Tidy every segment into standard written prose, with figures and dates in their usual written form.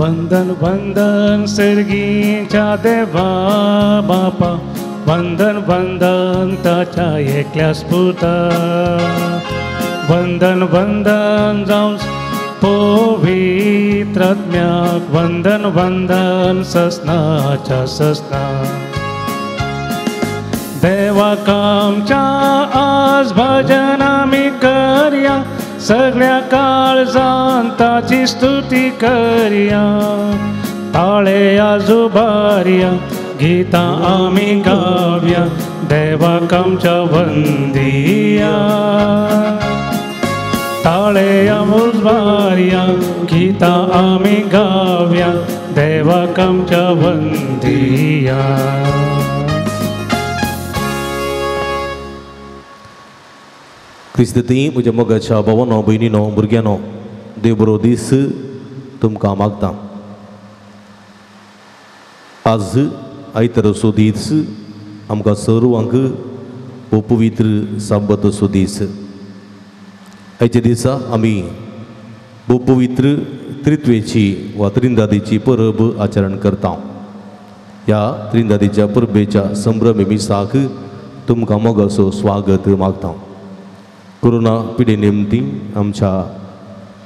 वंदन वंदन सर्गीच्या देवा बापा, वंदन वंदन ताच्या एकल्या स्फुर्ता, वंदन वंदन जावं पवित्र आत्म्याक, वंदन वंदन ससनाच्या ससना। देवाक आमच्या आज भजन आमी करया, सगळ्या काळजान ताची स्तुती करया, ताळे आजुबारया गीतां आमी गावया, देवाक आमच्या वंदिया। ताळे आजुबारया गीतां आमी गावया, देवाक आमच्या वंदिया। क्रिस्ती म्हज्या मोगाच्या भावानो, भयणीनो, भुरग्यांनो, देव बरो दीस तुमकां मागता। आज आयताराचो दीस आमकां सर्वांक हो पवित्र साबाताचो दीस। आयच्या दिसा आमी भोव पवित्र त्रित्वेची वा त्रिंदादीची परब आचरण करता। ह्या त्रिंदादीच्या परबेच्या संभ्रमी मिसाक तुमकां मोगाचो स्वागत मागता। कोरोना पिडे निमती आमच्या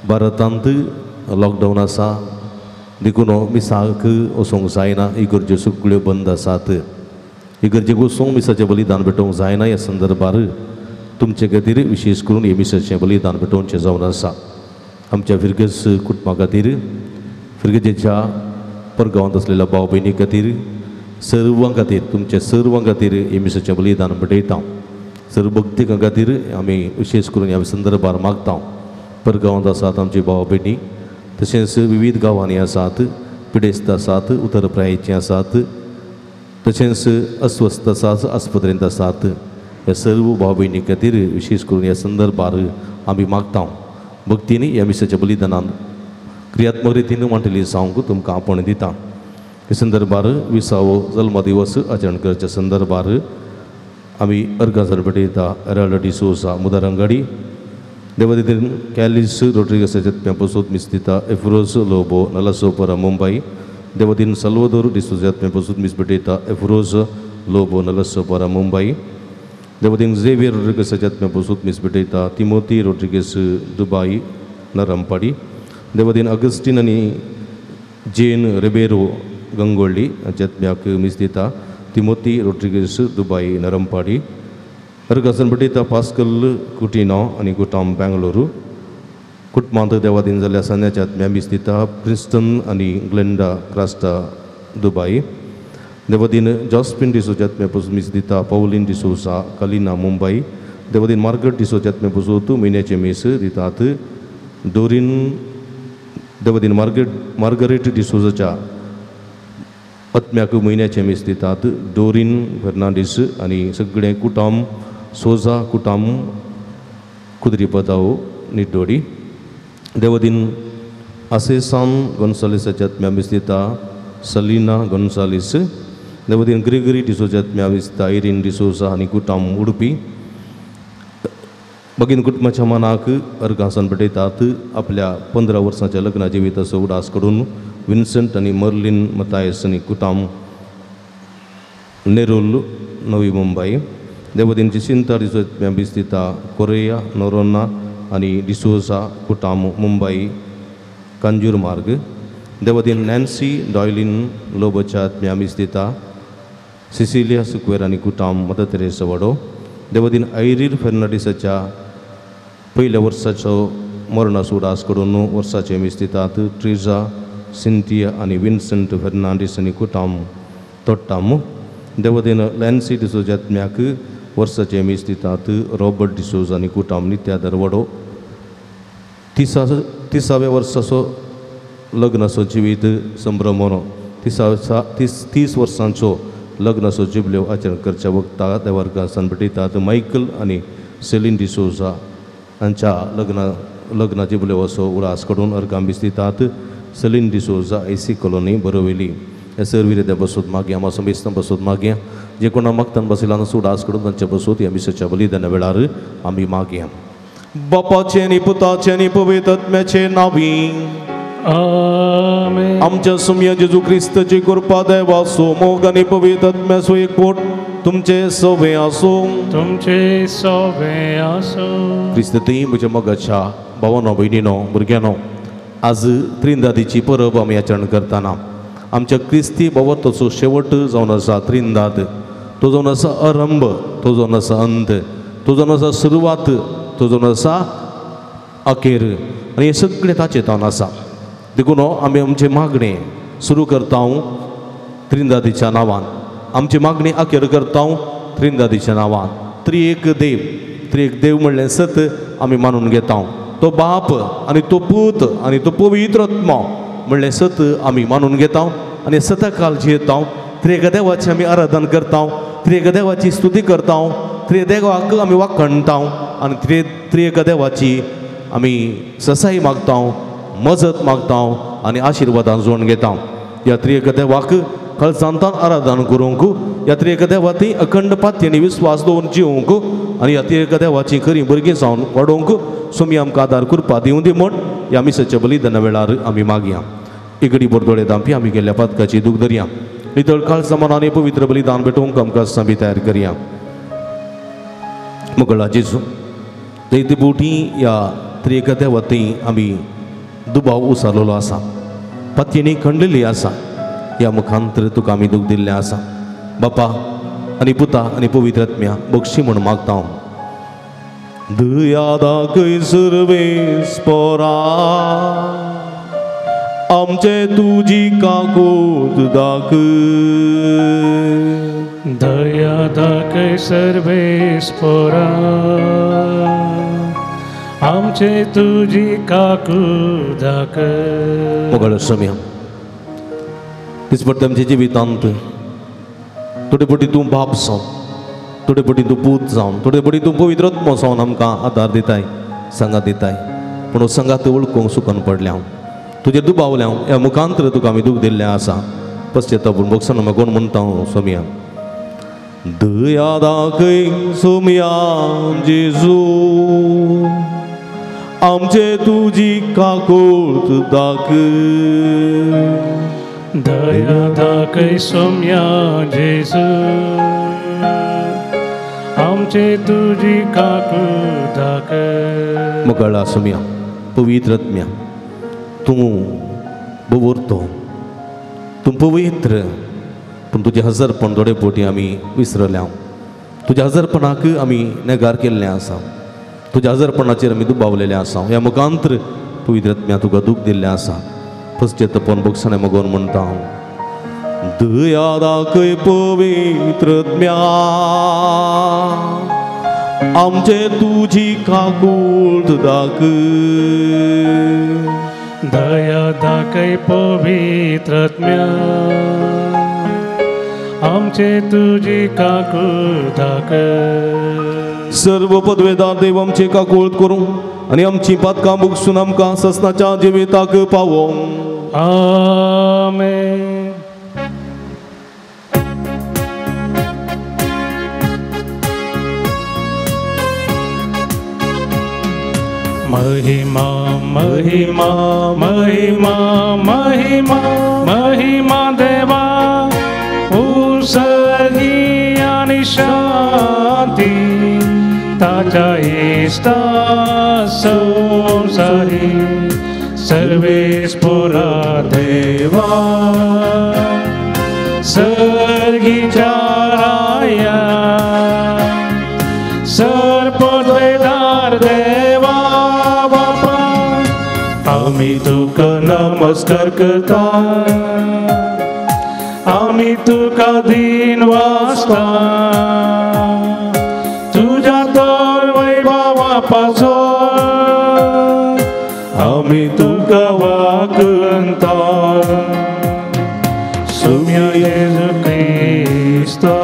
भारतांत लॉकडावन आसा, देखून मिसाक वचोंक जायना, इगर्ज्यो सगळ्यो बंद आसात। इगर्जेक वचोंक मिसाचें बलिदान भेटोवंक जायना। ह्या संदर्भार तुमचे खातीर विशेष करून हे मिसाचें बलिदान भेटोवचें जावन आसा। आमच्या फिरगज कुटुंबा खातीर, फिरगजेच्या परगांवांत आसलेल्या भाव भयणी खातीर, सर्वां खातीर, तुमच्या सर्वां खातीर हे मिसाचें बलिदान भेटयता। सर्व भक्तिकां खातीर आमी विशेष करून ह्या संदर्भार मागता। परगांवांत आसात आमची भाव भयणी, तशेंच विविध गांवांनी आसात, पिडेस्त आसात, उतर प्रायेचे आसात, तशेंच अस्वस्थ आसात, आस्पत्रेंत आसात। ह्या सर्व भाव भयणी खातीर विशेष करून ह्या संदर्भार आमी मागता। भक्तीन ह्या मिसाच्या बलिदानान क्रियात्मक रितीन वांटली जावंक तुमकां आपोवणें दिता। ह्या संदर्भार विसावो जल्मदिवस आचरण करच्या संदर्भार आमी अर्गां भेटयता। एराल्ड डिसोजा मुदारंगाडी, देवदितीन कॅलिस रोड्रिगसाच्या आत्म्या मिस दिता। एफ्रोज लोबो नलासोपरा मुंबई, देवदीन सल्वदोर डिसोजा आत्म्या मिस भेटयता। एफ्रोज लोबो नलासोपरा मुंबई, देवदीन झेवियर रोड्रिगसाच्या आत्म्या मिस भेटयता। तिमोती रोड्रिगस दुबाई नरमपाडी, देवदीन अगस्टीन आनी जेन रिबेरो गंगोळ्ळी हांच्या आत्म्याक मिस दिता। तिमोती रोड्रिगस दुबाई नरमपाडी। अर्गासन भेटयता पास्कल कुटिनो आनी कुटाम बेंगलोरू। कुटुंबांत देवादीन जाल्ल्या सान्याच्या आत्म्या मिस दिता। प्रिन्स्टन आनी ग्लेंडा क्रास्टा दुबाई, देवादीन जॉस्पिन डिसोजा आत्म्या पसून मिस दिता। पावलीन डिसोजा कलिना मुंबई, देवादीन मार्गरेट डिसोजा आत्म्या पसून म्हयन्याचे मिस दितात। डोरीन देवादीन मार्गरेट डिसोजाच्या आत्म्याक म्हयन्याचे मीस दितात। डोरीन फेर्नांडीस आनी सगळें कुटाम सोजा कुटाम कुद्रीपदाव निड्डोडी, देवदीन आसेसान गोन्सालिसाच्या आत्म्या मीस दिता। सलिना गोन्सालिस, देवदीन ग्रेगरी डिसोजा आत्म्या मीस दिता। आयरीन डिसोजा आनी कुटाम उडपी। भगीन कुटुंबाच्या मनाक अर्गासन भेटयतात। आपल्या 15 वर्सांच्या लग्ना जिविताचो उडास करून विन्संट आनी मर्लिन मतायस आनी कुटाम नेरुल नवी मुंबई, देवदीन जिसिंता डिसोजा मिस दिता। कोरेया नोरोना आनी डिसोजा कुटाम मुंबई कांजूर मार्ग, देवदीन नॅन्सी डॉयलिन लोबोच्या आत्म्या मिस दिता। सिसिलिया सुक्वेर आनी कुटाम मदर तेरेसा वडो, देवदीन ऐरीर फेर्नांडीसाच्या पयल्या वर्साचो मरणाचो उडास करून वर्साचे मिस दितात। ट्रिजा सिंथिया आनी विन्संट फेर्नांडीस आनी कुटाम तोट्टाम, देवदीन लॅन्सी डिसोजा आत्म्याक वर्साचे मीस दितात। रॉबर्ट डिसोजा आनी कुटाम नित्या दरवडो। 30व्या वर्साचो लग्नाचो जिवीत संभ्रमो 30 वर्सांचो लग्नाचो जिबल्यो आचरण करच्या वक्ता देवर्गासान भेटयतात। मायकल आनी सेलीन डिसोजा हांच्या लग्ना जिबल्यो असो उडास कडून अर्गां मीस दितात। सेलीन डिसोजा एसी कॉलोनी बरोवेली। ह्या सर्वीर बसोत मागया, मासो मेस्तां बसोत मागया, जे कोणा मागतान बसयला उडास करून तांचे बसोत ह्या मिसाच्या बलिदाना वेळार आमी मागया। बापाचे आनी पुताचे आनी पवित्र आत्म्याचे नांवी आमेन. आमच्या सुमया जेजू क्रिस्ताची कृपा देवाचो मोग आनी पवित्र आत्म्याचो एकवट तुमचे सवे आसूं. तुमचे सवे आसूं. क्रिस्त ती म्हज्या मोगाच्या भावानो भयणीनो भुरग्यांनो, आज त्रिंदादीची परब आमी आचरण करतना आमच्या क्रिस्ती भोवताचो शेवट जावन आसा त्रिंदाद. तो जावन आसा आरंभ, तो जावन आसा अंत, तो जावन आसा सुरवात, तो जावन आसा अखेर, आनी हें सगळें ताचें जावन आसा. देखून आमी आमचें मागणें सुरू करता त्रिंदादीच्या नांवान, आमची मागणी अखेर करता त्रिंदादीच्या नांवान. त्रिएक देव, त्रिएक देव म्हणलें सत आमी मानून घेता. तो बाप आनी तो पूत आनी तो पवित्र आत्मो म्हणलें सत आमी मानून घेता आनी सदाकाल जियेता. त्रिएक देवाची आमी आराधन करता, त्रिएक देवाची स्तुती करता, त्रिएक देवाक आमी वाखणटा आनी त्रिएक देवाची आमी ससाई मागता, मजत मागता आनी आशिर्वादान जोडून घेता. ह्या त्रिएक देवाक खळसांतान आराधन करूंक, ह्या त्रिएक देवाती अखंड पातयेनी विस्वास दवरून जिवंक आनी ह्या त्रिएक देवाची खरी भुरगीं जावन वाडोवंक सुमी आमकां आदार कृपा दिवं दी म्हूण ह्या मिसाच्या बलिदाना वेळार आमी मागया. इगडी बोरदोळे दामपी आमी गेल्ल्या पातकाची दूख धरया. नितळ काळजा मनान पवित्र बलिदान भेटोवंक आमकां आमी तयार करया. मोगळा जेजू, दैते बोटी ह्या त्रिएक देवाती आमी दुबाव उसारलेलो आसा, पातयेनी खंडलेली आसा. ह्या मुखांतर तुका आमी दूख दिल्लें आसा. बापा आनी पुता आनी पवित्र आत्म्या बक्षी म्हूण मागता हांव. दया दाखय सर्वेस पोरा, आमचे तुजी काकूत दाखय. दया दाखय सर्वेस पोरा, आमचे तुजी काकूत दाखय. मोगाळ सम्या, दिसपट्टे आमच्या जिवितांत थोडे पटी तूं बाप जावन, थोडे पटी तूं पूत जावन, थोडे पटी तूं पवित्र आत्मो जावन आमकां आदार दिताय, सांगात दिताय. पूण सांगात वळखूंक सुकन पडल्या हांव, तुजेर दुबावल्या हांव. ह्या मुखांतर तुका आमी दूख दिल्लें आसा. पश्चाताप भोगसना मागून म्हणटा हांव सोमया. दया दाखय सोमया जेजू, आमचे तुजी काकूत दाखय. दया दाखय सोम्या जेजू, आमचे तुजी काकूत दाखय. मोगाळा सोम्या, पवित्र आत्म्या, तूं बवरतो, तूं पवित्र, पूण तुजें हजारपण थोडे पोटी आमी विसरल्या. तुज्या हजारपणाक आमी नेगार केल्लें आसा, तुज्या हजारपणाचेर आमी दुबावलेलें आसा. ह्या मुखांतर पवित्र आत्म्या तुका दूख दिल्लें आसा. पश्चातापान भोगसणें मागून म्हणटा हांव. दया दाखय पवित्र आत्म्या, आमचे तुजी काकूत दाखय. दया दाखय पवित्र आत्म्या, आमचे तुजी काकूत दाखय. सर्व पदवेदार देव आमचे काकूत करूं आनी आमची पातकां भोगसून आमकां ससनाच्या जिविताक पावोवं. आमेन. महिमा महिमा महिमा महिमा महिमा देवा, उसर्गी आनी शांती ताच्या इश्टा संवसारी सर्वेस पोरा देवा, सर्गीच्या राया, सर्पद्वेदार देवा बापा, आमी तुका नमस्कार करता, आमी तुका दीन वाचता, तुज्या तर वैभवा पासून आमी तुका वाकंता. सुम्या जेजू क्रिस्ता,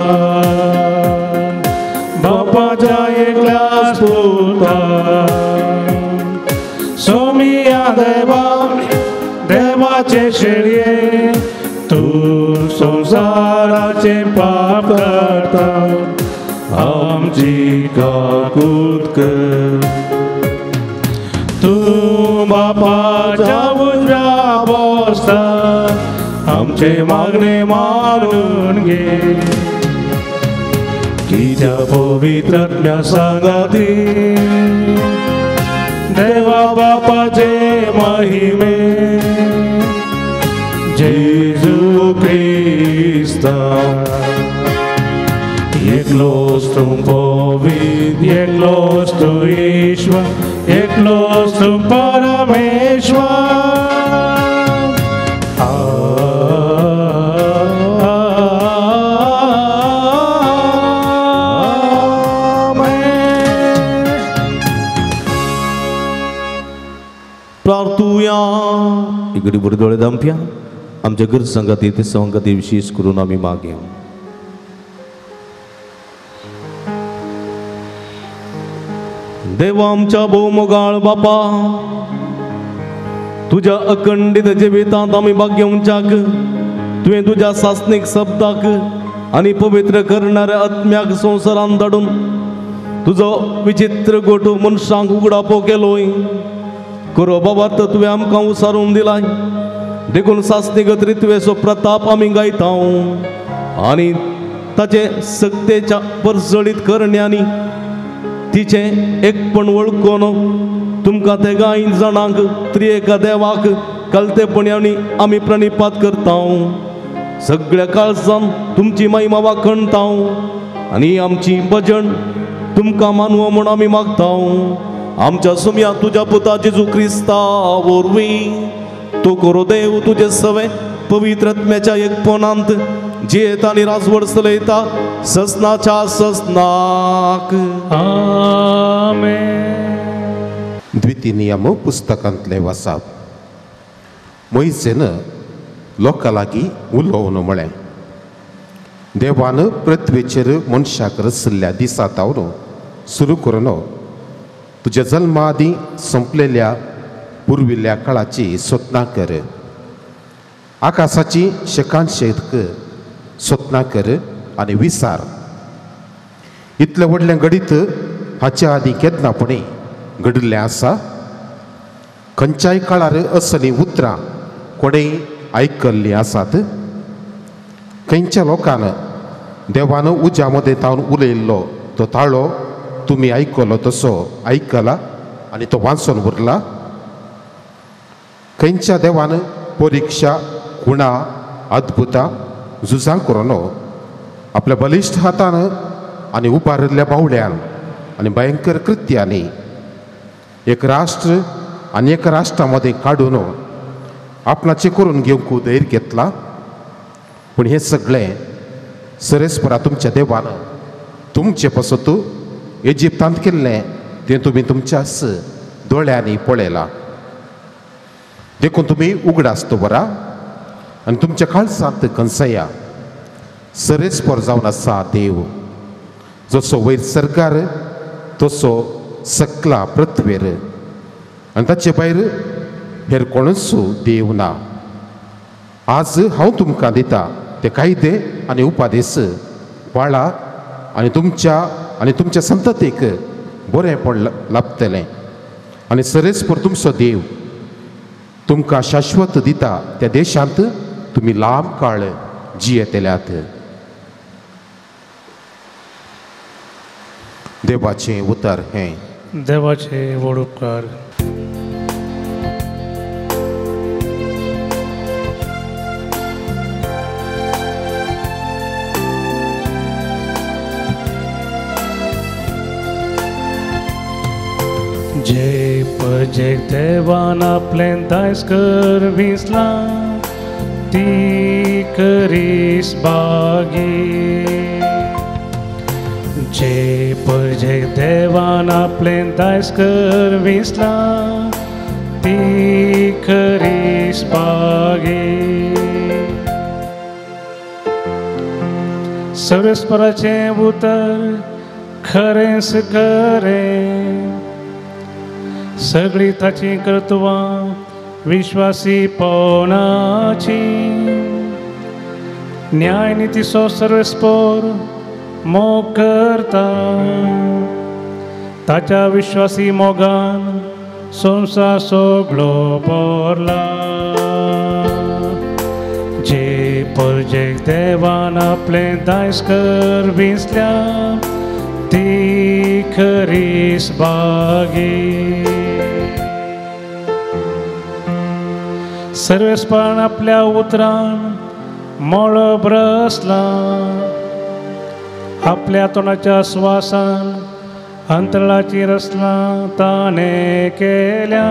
बापाच्या एकल्याच पुता, सोमिया देवा, देवाचे शेळये, तूं संवसाराचे पाप काडटा, आमची काकूत कर. तूं बापाच्या उजव्या आमचे मागणे मानून घे कित्या पवित्र आत्म्या सांगाती देवा बापाचे महिमे जेजू क्रिस्ता एकलोच तूं पवित्र एकलोच तूं ईश्वर एकलोच तूं परमेश्वर. प्रार्थुया. इकडे बरे दोळे दामप्या आमच्या घर संगाती ते संगाती विशेष करून आम्ही मागे. देवा आमच्या भोवमोगाळ बापा, तुझ्या अखंडीत जिवितांत आमी भाग्यवंचाक तुवें तुज्या सासणीक शब्दाक आनी पवित्र करणाऱ्या आत्म्याक संवसारान धाडून तुजो विचित्र गोटू मनशांक उगडापो केलोय. करो बाबा तर तुवें आमकां उसारून दिलाय देखून सासणीक त्रित्वेचो प्रताप आमी गायता आनी ताचे सक्तेच्या परजळीत करण्यांनी तिचें एकपण वळखून तुमकां ते गाय जाणांक त्रिएका देवाक कलतेपणांनी आमी प्रणिपात करता. सगळ्या काळजान तुमची महिमा वाखणता आनी आमची भजन तुमकां मानव म्हूण आमी मागता. आमच्या सुम्या तुज्या पुता जेजू क्रिस्ता वरवीं तो करो देव तुजे सवे पवित्र आत्म्याच्या एकपणांत जियेता आनी राजवट चलयता ससनाच्या ससनाक. आमेन. द्वितीय नियम पुस्तकांतले वासाप. मोयसेन लोकां लागीं उलोवन म्हळें, देवान पृथ्वेचेर मनशाक रचिल्ल्या दिसा तावन सुरू करून तुज्या जल्मा आदीं संपलेल्या पुर्विल्ल्या काळाची स्वप्नां कर, आकाशाची शेकानशेक स्वप्नां कर आनी विसार. इतलें व्हडलें घडीत हाच्या आदीं केन्नापणी घडिल्लें आसा? खंयच्याय काळार असलीं उतरां कोणेय आयकल्लीं आसात? खंयच्या लोकान देवान उज्या मदें तावन उलयल्लो तो ताळो तुमी आयकलो तसो आयकला आनी तो वाचून उरला? खंयच्या देवान परिक्षा खुणा अद्भुतां झुजां करून आपल्या बलिश्ट हातान आनी उबारिल्ल्या बावड्यान आनी भयंकर कृत्यांनी एक राष्ट्र आनी एका राष्ट्रा मदें काडून आपणाचें करून घेवंक धैर्य घेतला? पूण हें सगळें सरेस्परा तुमच्या देवान तुमचे पासत इजिप्तांत केल्लें तें तुमी तुमच्याच दोळ्यांनी पळयलां. देखून तुमी उगडास दवरा आनी तुमच्या काळजांत कंसया. सरेस्पर जावन आसा देव, जसो वयर सरकार तसो सकला पृथ्वेर आनी ताचे भायर हेर कोणूच देव ना. आज हांव तुमकां दिता ते कायदे आनी उपादेस पाळा आनी तुमच्या संततीक बरेंपण लाभतलें आनी सरेस्पर तुमचो देव तुमकां शाश्वत दिता त्या देशांत तुमी लांब काळ जियेतल्यात. देवाचें उतर हें. देवाचे व्हड उपकार. जे पजेक देवान आपलें दायज कर विसलां ती करीस बागी. जे परजेक देवान आपलें दायज कर विसलां ती करीस बागी. सर्वेस्पराचें उतर खरेंच खरें, सगळीं ताचीं कर्तुवां विश्वासीपणाची. न्याय नितीचो सर्वेस्पर मोग करता, ताच्या विश्वासी मोगान संवसार सगळो भरला. जे परजेक देवान आपलें दायज कर विसल्या ती खरीस बागी. सर्वेस्पान आपल्या उतरान मळब रसलां, आपल्या तोंडाच्या स्वासान अंतराळाची रचना ताणें केल्या.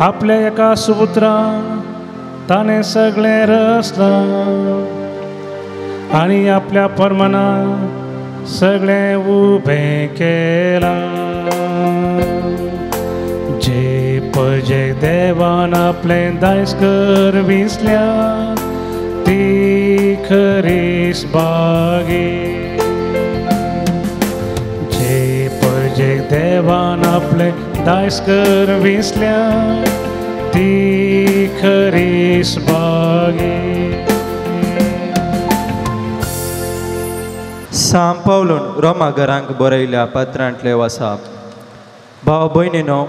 आपल्या एका सुपुत्रान ताणें सगळें रचलां आनी आपल्या परमानान सगळें उबें केलां. जे परजेक देवान आपलें दायज कर विसल्या ती खरीस बागी. जे परजेक देवान आपलें दायज कर विसल्या ती खरीस बागी. सांत पावलून रोमा घरांक बरयल्या पत्रांतले वासाप. भाव भयणीनो,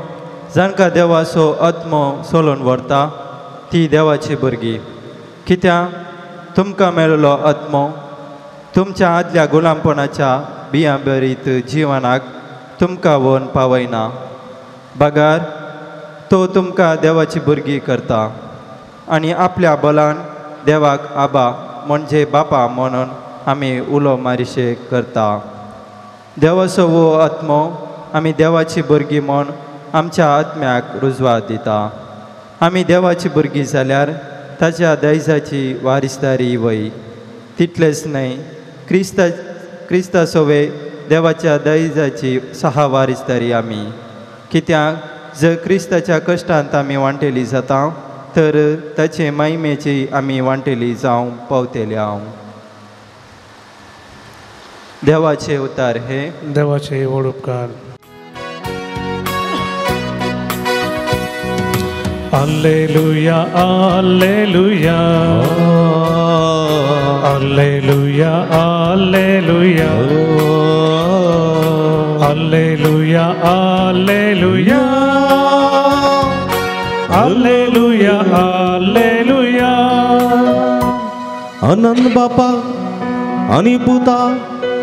जांकां देवाचो आत्मो सोलून व्हरता ती देवाची भुरगीं. कित्याक तुमकां मेळिल्लो आत्मो तुमच्या आदल्या गुलामपणाच्या बियां बरीत जिवनाक तुमकां व्हरून पावयना, बगर तो तुमकां देवाची भुरगीं करता आनी आपल्या बलान देवाक आबा म्हणजे बापा म्हणून आमी उलो मारिशे करता. देवाचो वो आत्मो आमी देवाची भुरगीं म्हूण आमच्या आत्म्याक रुजवात दिता. आमी देवाची भुरगीं जाल्यार ताच्या दायजाची वारिसदारी वय. तितलेंच न्हय, क्रिस्ता सोवे देवाच्या दायजाची सहा वारिसदारी आमी. कित्याक जर क्रिस्ताच्या कश्टांत आमी वांटेली जाता तर ताचे महिमेची आमी वांटेली जावंक पावतले. हांव देवाचे उतार हे देवाचे व्हड उपकार. Alleluia, alleluia, alleluia, alleluia, alleluia, alleluia, alleluia, alleluia. अनंत बापा आनी पुता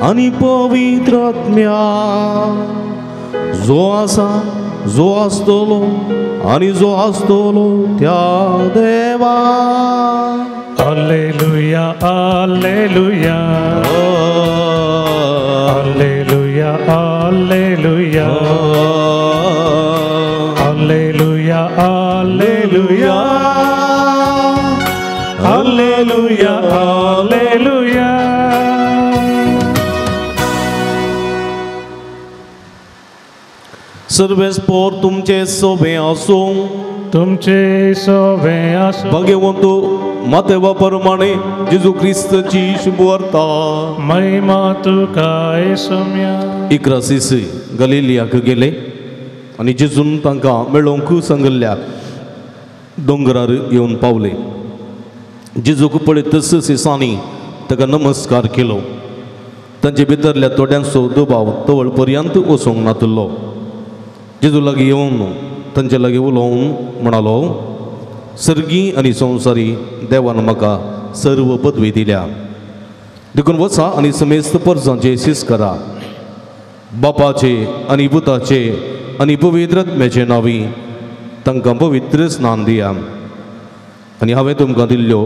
आनी पवित्र आत्म्या, जो आसा जो आसतलो आनी जो आसतलो त्या देवा. Alleluia, alleluia, alleluia, alleluia, alleluia, alleluia, alleluia, alleluia. सर्वेस्पोर तुमचे सोबे आसूं, तुमचे सोबे आसूं. भाग्यवंत मातेवा परमाणे जेजू क्रिस्ताची शुभवार्ता. महिमा तुका येसुम्या. 11 सीस गलिलियाक गेले आनी जेजून तांकां मेळोवंक सांगिल्ल्या दोंगरार येवन पावले. जेजूक पळयतच सिसांनी ताका नमस्कार केलो. तांचे भितरल्या थोड्यांचो दुबाव तवळ पर्यंत वचूंक नातिल्लो. जेजू लागीं येवन तांचे लागीं उलोवन म्हणालो, सर्गी आनी संवसारी देवान म्हाका सर्व पदवी दिल्या, देखून वचा आनी समेस्त परजांचे शिस करा, बापाचे आनी पुताचे आनी पवित्र आत्म्याचे नांवी तांकां पवित्र स्नान दिया आनी हांवें तुमकां दिल्ल्यो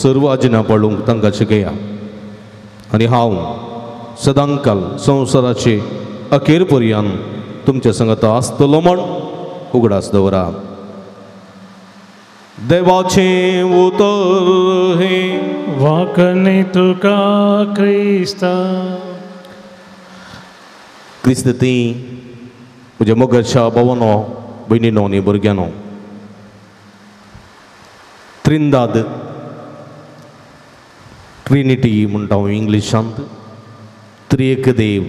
सर्व आज्ञा पाळूंक तांकां शिकया. आनी हांव सदांकाल संवसाराचे अखेर पर्यंत तुमच्या संगता आसतलो म्हण उगडास दवरा. देवाचें उतर हें वाकणी तुका क्रिस्ता. क्रिस्त ती म्हज्या मोगाच्या भावानो, भयणीनो आनी भुरग्यांनो, त्रिंदाद ट्रिनिटी म्हणटा हांव इंग्लिशांत, त्रिएक देव.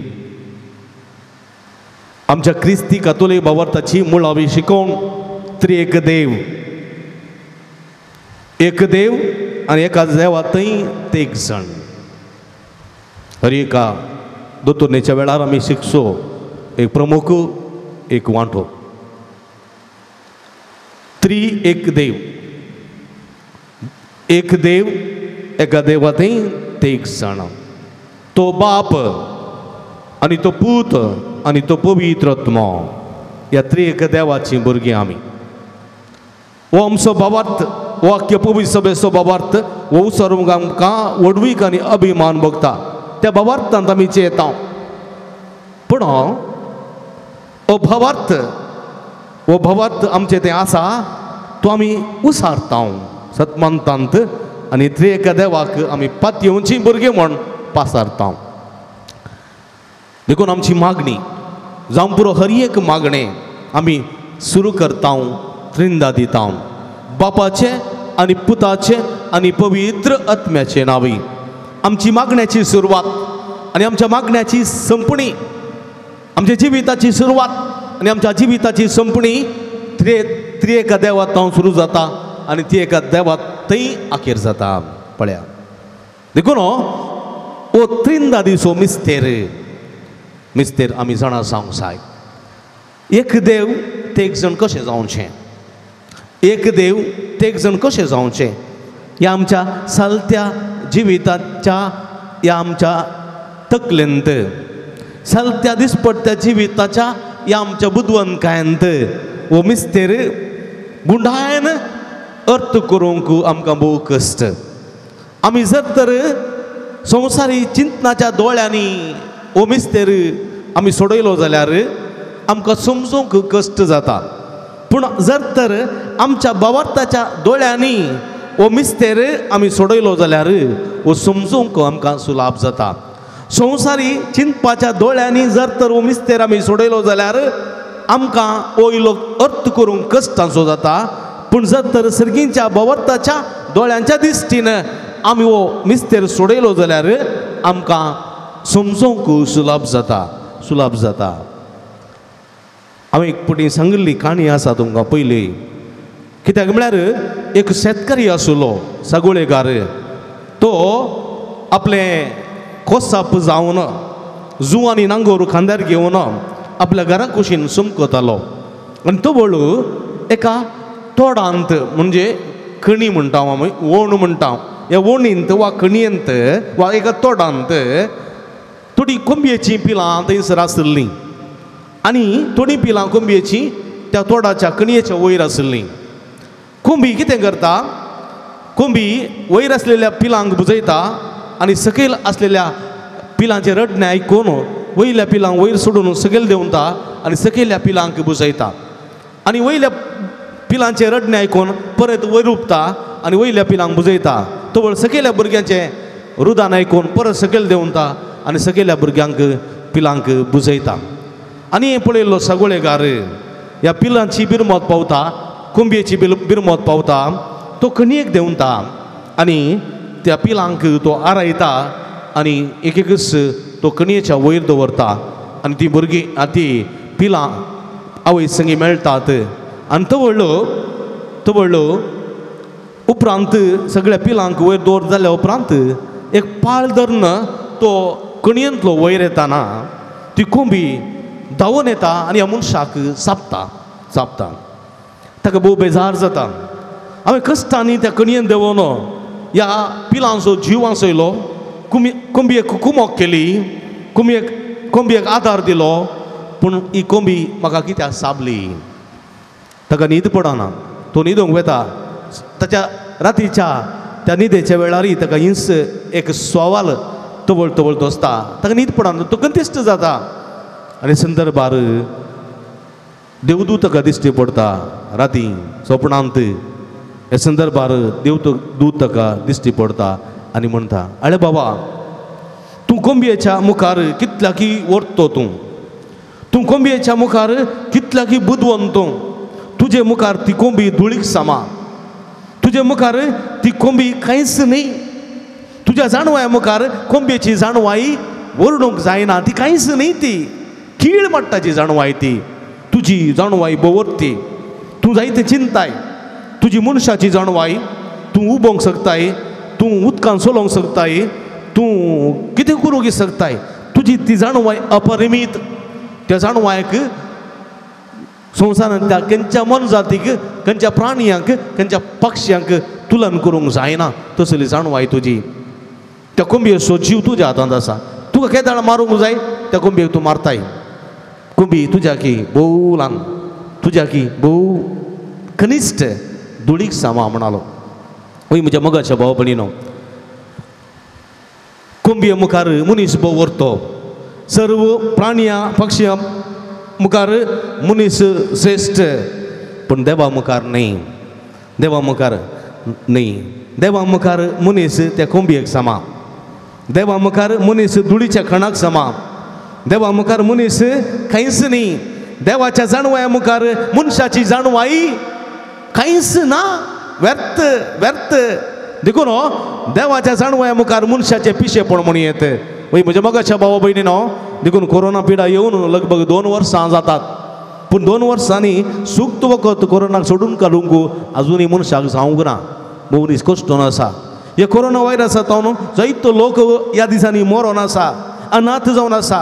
आमच्या क्रिस्ती कातोलीक भावार्थाची मुळावी शिकोवण त्रिएक देव, एक देव आनी एका देवा थंय तेग जाण. हर एका दोतोरणेच्या वेळार आमी शिकचो एक प्रमुख एक वांटो त्रि एक देव. एक देव एका देवाथंय तेग जाण, तो बाप आनी तो पूत आनी तो पवित्र आत्मो, ह्या त्रिएक देवाचीं भुरगीं आमी. हो आमचो भावार्थ, हो आख्खे पवित्र सभेचो भावार्थ, हो सर्व आमकां व्हडवीक आनी अभिमान भोगता. त्या भावार्थांत आमी येता. पूण हो भावार्थ, हो भावार्थ आमचें तें आसा तो आमी उसारता सतमानतांत आनी त्रिएक देवाक आमी पातयेवचीं भुरगीं म्हूण पासारता. देखून आमची मागणी जावं पुरो हर एक मागणें आमी सुरू करता, त्रिंदा दिता बापाचें आनी पुताचें आनी पवित्र आत्म्याचें नांवी. आमची मागण्याची सुरवात आनी आमच्या मागण्याची संपणी, आमच्या जिविताची सुरवात आनी आमच्या जिविताची संपणी त्रिएका देवात हांव सुरू जाता आनी ती एका देवात थंय आखेर जाता. पळया, देखून हो त्रिंदा दिसो मिस्तेर, मिस्तेर आमी जाणा जावंक जाय. एक देव ते एक जण कशें जावचें, एक देव ते एक जण कशें जावचें, ह्या आमच्या सालत्या जिविताच्या, ह्या आमच्या तकलेंत, सालत्या दिसपट्ट्या जिविताच्या ह्या आमच्या बुदवंतकायेंत हो मिस्तेर गुंडायन अर्थ करूंक आमकां भोव कश्ट. आमी जर तर संवसारी चिंतनाच्या दोळ्यांनी हो मिस्तेर आमी सोडयलो जाल्यार आमकां समजूंक कश्ट जाता. पूण जर तर आमच्या भावार्थाच्या दोळ्यांनी हो मिस्तेर आमी सोडयलो जाल्यार हो समजूंक आमकां सुलाभ जाता. संवसारी चिंतपाच्या दोळ्यांनी जर तर हो मिस्तेर आमी सोडयलो जाल्यार आमकां हो इलो अर्थ करूंक कश्टांचो जाता. पूण जर तर सर्गींच्या भावार्थाच्या दोळ्यांच्या दिश्टीन आमी हो मिस्तेर सोडयलो जाल्यार आमकां समजूंक सुलाभ जाता, सुलाभ जाता. हांवें एक पटी सांगिल्ली काणी आसा तुमकां पयली. कित्याक म्हळ्यार एक शेतकरी आशिल्लो सागोळेकार, तो आपलें कोसाप जावन जू आनी नांगोर खांद्यार घेवन आपल्या घरा कुशीन चमकतालो आनी तो वळू एका तोडांत, म्हणजे कणी म्हणटा आमी, ओण म्हणटा, ह्या ओणींत वा कणयेंत वा एका तोडांत थोडी कोंबयेचीं पिलां थंयसर आशिल्लीं आनी थोडीं पिलां कोंबयेचीं त्या तोडाच्या कणयेच्या वयर आशिल्लीं. कोंबी कितें करता, कोंबी वयर आसलेल्या पिलांक बुजयता आनी सकयल आसलेल्या पिलांचें रडणें आयकून वयल्या पिलांक वयर सोडून सकयल देंवता आनी सकयल्या पिलांक बुजयता आनी वयल्या पिलांचें रडणें आयकून परत वयर उपता आनी वयल्या पिलांक बुजयता. तवळ सकयल्या भुरग्यांचें रुदान आयकून परत सकयल देंवता आनी सकयल्या भुरग्यांक पिलांक बुजयता. आनी हें पळयल्लो सगळेगार ह्या पिलांची बिरमत पावता, कोंबयेची बिरमत पावता, तो कणयेक देंवता आनी त्या पिलांक तो आरायता आनी एक एकच तो कणयेच्या वयर दवरता आनी ती भुरगीं ती पिलां आवय संगी मेळटात. आनी तो व्हडलो उपरांत सगळ्या पिलांक वयर दवर जाल्या उपरांत एक पाळ धरून तो कणयेंतलो वयर येताना ती कोंबी धांवून येता आनी ह्या मनशाक चाबता चाबता. ताका भोव बेजार जाता. हांवें कश्टांनी त्या कणयेन देंवोन ह्या पिलांचो जीव वांचयलो, कोंबयेक कुमोक केली, कोंबयेक आदार दिलो, पूण ही कोंबी म्हाका कित्याक चाबली. ताका न्हीद पडना, तो न्हिदूंक वता. ताच्या रातीच्या त्या न्हिदेच्या वेळारय ताका हिंस एक सवाल तवळ तवळ दोसता, ताका न्हीद पडना, तो कंतिश्ट जाता. आनी संदर्भार देवदूत ताका दिश्टी पडता राती सपनांत. ह्या संदर्भार देवदूत ताका दिश्टी पडता आनी म्हणटा, आरे बाबा, तूं कोंबयेच्या मुखार कितल्याकी वरतो, तूं तूं कोंबयेच्या मुखार कितल्याकी बुदवंत, तूं तुजे मुखार ती कोंबी धुळीक सामा, तुजे मुखार ती कोंबी कांयच न्ही, तुज्या जाणवाय मुखार कोंबयेची जाणवाय वरडूंक जायना, ती कांयच न्ही, ती कीळ माट्टाची जाणवाय, ती तुजी जाणवाय भोवरती, तूं जायते चिंताय, तुजी मनशाची जाणवाय, तूं उबोंक शकताय, तूं उदकान चलोवंक शकताय, तूं कितें करूंक शकताय, तुजी ती जाणवाय अपरिमीत. त्या जाणवायक संवसारांतल्या खंयच्या मोनजातीक, खंयच्या प्राणयांक, खंयच्या पक्ष्यांक तुलन करूंक जायना तसली जाणवाय तुजी. त्या कोंबयेचो जीव तुज्या हातांत आसा, तुका केदाळ मारूंक जाय त्या कोंबयेक तूं मारताय. कोंबी तुज्या की भोव ल्हान, तुज्या की भोव कनिश्ट धुळीक सामा म्हणालो. वय म्हज्या मोगाच्या भाव भयणीनो, कोंबये मुखार मनीस भोव व्हरतो, सर्व प्राणियां पक्षियां मुखार मनीस श्रेश्ठ, पूण देवा मुखार न्हय, देवा मुखार न्हय. देवा मुखार मनीस त्या कोंबयेक समा, देवा मुखार मनीस धुळीच्या खणाक समा, देवा मुखार मनीस कांयच न्ही. देवाच्या जाणवाया मुखार मनशाची जाणवाई कांयच ना, व्यर्थ व्यर्थ. देखून देवाच्या जाणवाया मुखार मनशाचें पिशेपण म्हणून येत. वय म्हज्या मोगाच्या भावा भयणीनो, देखून कोरोना पिडा येवन लगभग 2 वर्सां जातात, पूण 2 वर्सांनी सुक्त वखद कोरोनाक सोडून काडूंक आजुनूय मनशाक जावंक ना. मनीस कश्टोन आसा. हे कोरोना व्हायरस जावन जायतो लोक ह्या दिसांनी मरोन आसा, अनाथ जावन आसा.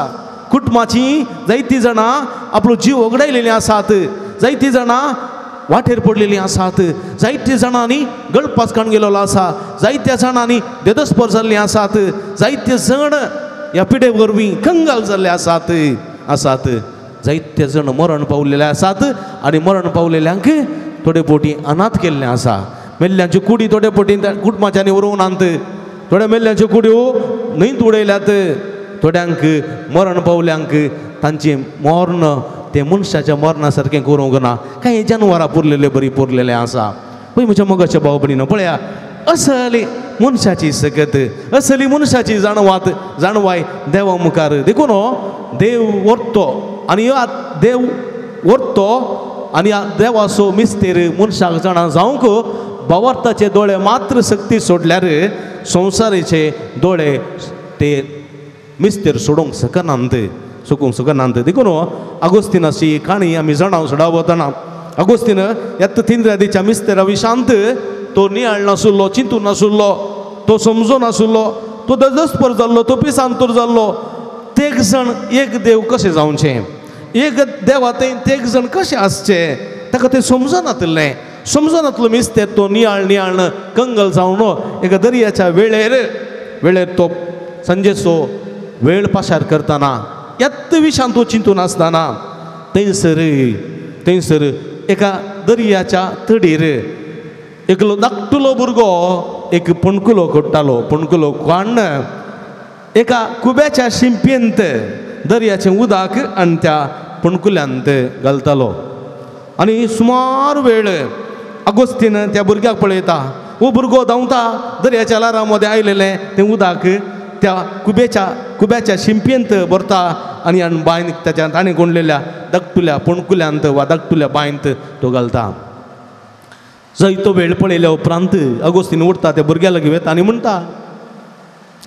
कुटुंबाची जायतीं जाणां आपलो जीव वगडायलेलीं आसात, जायतीं जाणां वाटेर पडलेलीं आसात, जायत्या जाणांनी गळपास काडून गेलेलो आसा, जायत्या जाणांनी देदस्पर जाल्लीं आसात, जायते जाण ह्या पिडे वरवीं कंगाल जाल्ले आसात आसात, जायते जाण मरण पावलेले आसात. आनी मरण पावलेल्यांक थोडे पोटी अनाथ केल्लें आसा. मेल्ल्यांच्यो कुडी थोडे पोटी कुटुंबाच्यांनी उरोवन आनत, थोड्या मेल्ल्यांच्यो कुडयो न्हंयत उडयल्यात, थोड्यांक मरण पावल्यांक तांचें मर्ण तें मनशाच्या मरणा सारकें करूंक ना, कांय जानवरां पुरलेले बरी पुरलेलें आसा. पळय म्हज्या मोगाच्या भाव भयणीनो, पळया असली मनशाची सकत, असली मनशाची जाणवात जाणवाय देवा मुखार. देखून देव व्हरतो आनी देव व्हरतो आनी देवाचो मिस्तेर मनशाक जाणा जावंक भावार्थाचे दोळे मात्र सक्ती सोडल्यार संवसाराचे दोळे ते मिस्तेर सोडूंक शकनात, सोडूंक शकनात. देखून आगोस्तीनाची काणी आमी जाणा सोडावतना आगोस्तीन येता तिंद्रादीच्या मिस्तेरा विशांत तो नियाळ नासुल्लो, चिंतून नासुल्लो, तो समजून नासुल्लो, तो दजस्पर जाल्लो, तो पिसांतूर जाल्लो. तेग जाण एक देव कशें जावचें, एक देवा थंय तेग जाण कशें आसचें ताका तें समजनातलें. समजनातलो मिस्तेर तो नियाळ नियाळ कंगल जावन एका दर्याच्या वेळेर वेळेर तो सांजेचो वेळ पाशार करतना येत्त विशांत तो चिंतून आसतना थंयसर थंयसर एका दर्याच्या तडीर एकलो धाकटुलो भुरगो एक पणकुलो कोट्टालो. पणकुलो काण्ण एका कुब्याच्या शिंपयेंत दर्याचें उदक आनी त्या पणकुल्यांत घालतालो. आनी सुमार वेळ आगोस्तीन त्या भुरग्याक पळयता. हो भुरगो धांवता दर्याच्या ल्हारां मदें आयलेलें तें उदक त्या कुब्याच्या कुब्याच्या शिंपयेंत भरता आनी आनी बांयन ताच्या ताणें कोंडलेल्या धाकटुल्या पणकुल्यांत वा धाकटुल्या बांयंत तो घालता. जायतो वेळ पळयल्या उपरांत आगोस्तीन उठता त्या भुरग्या लागीं वता आनी म्हणटा,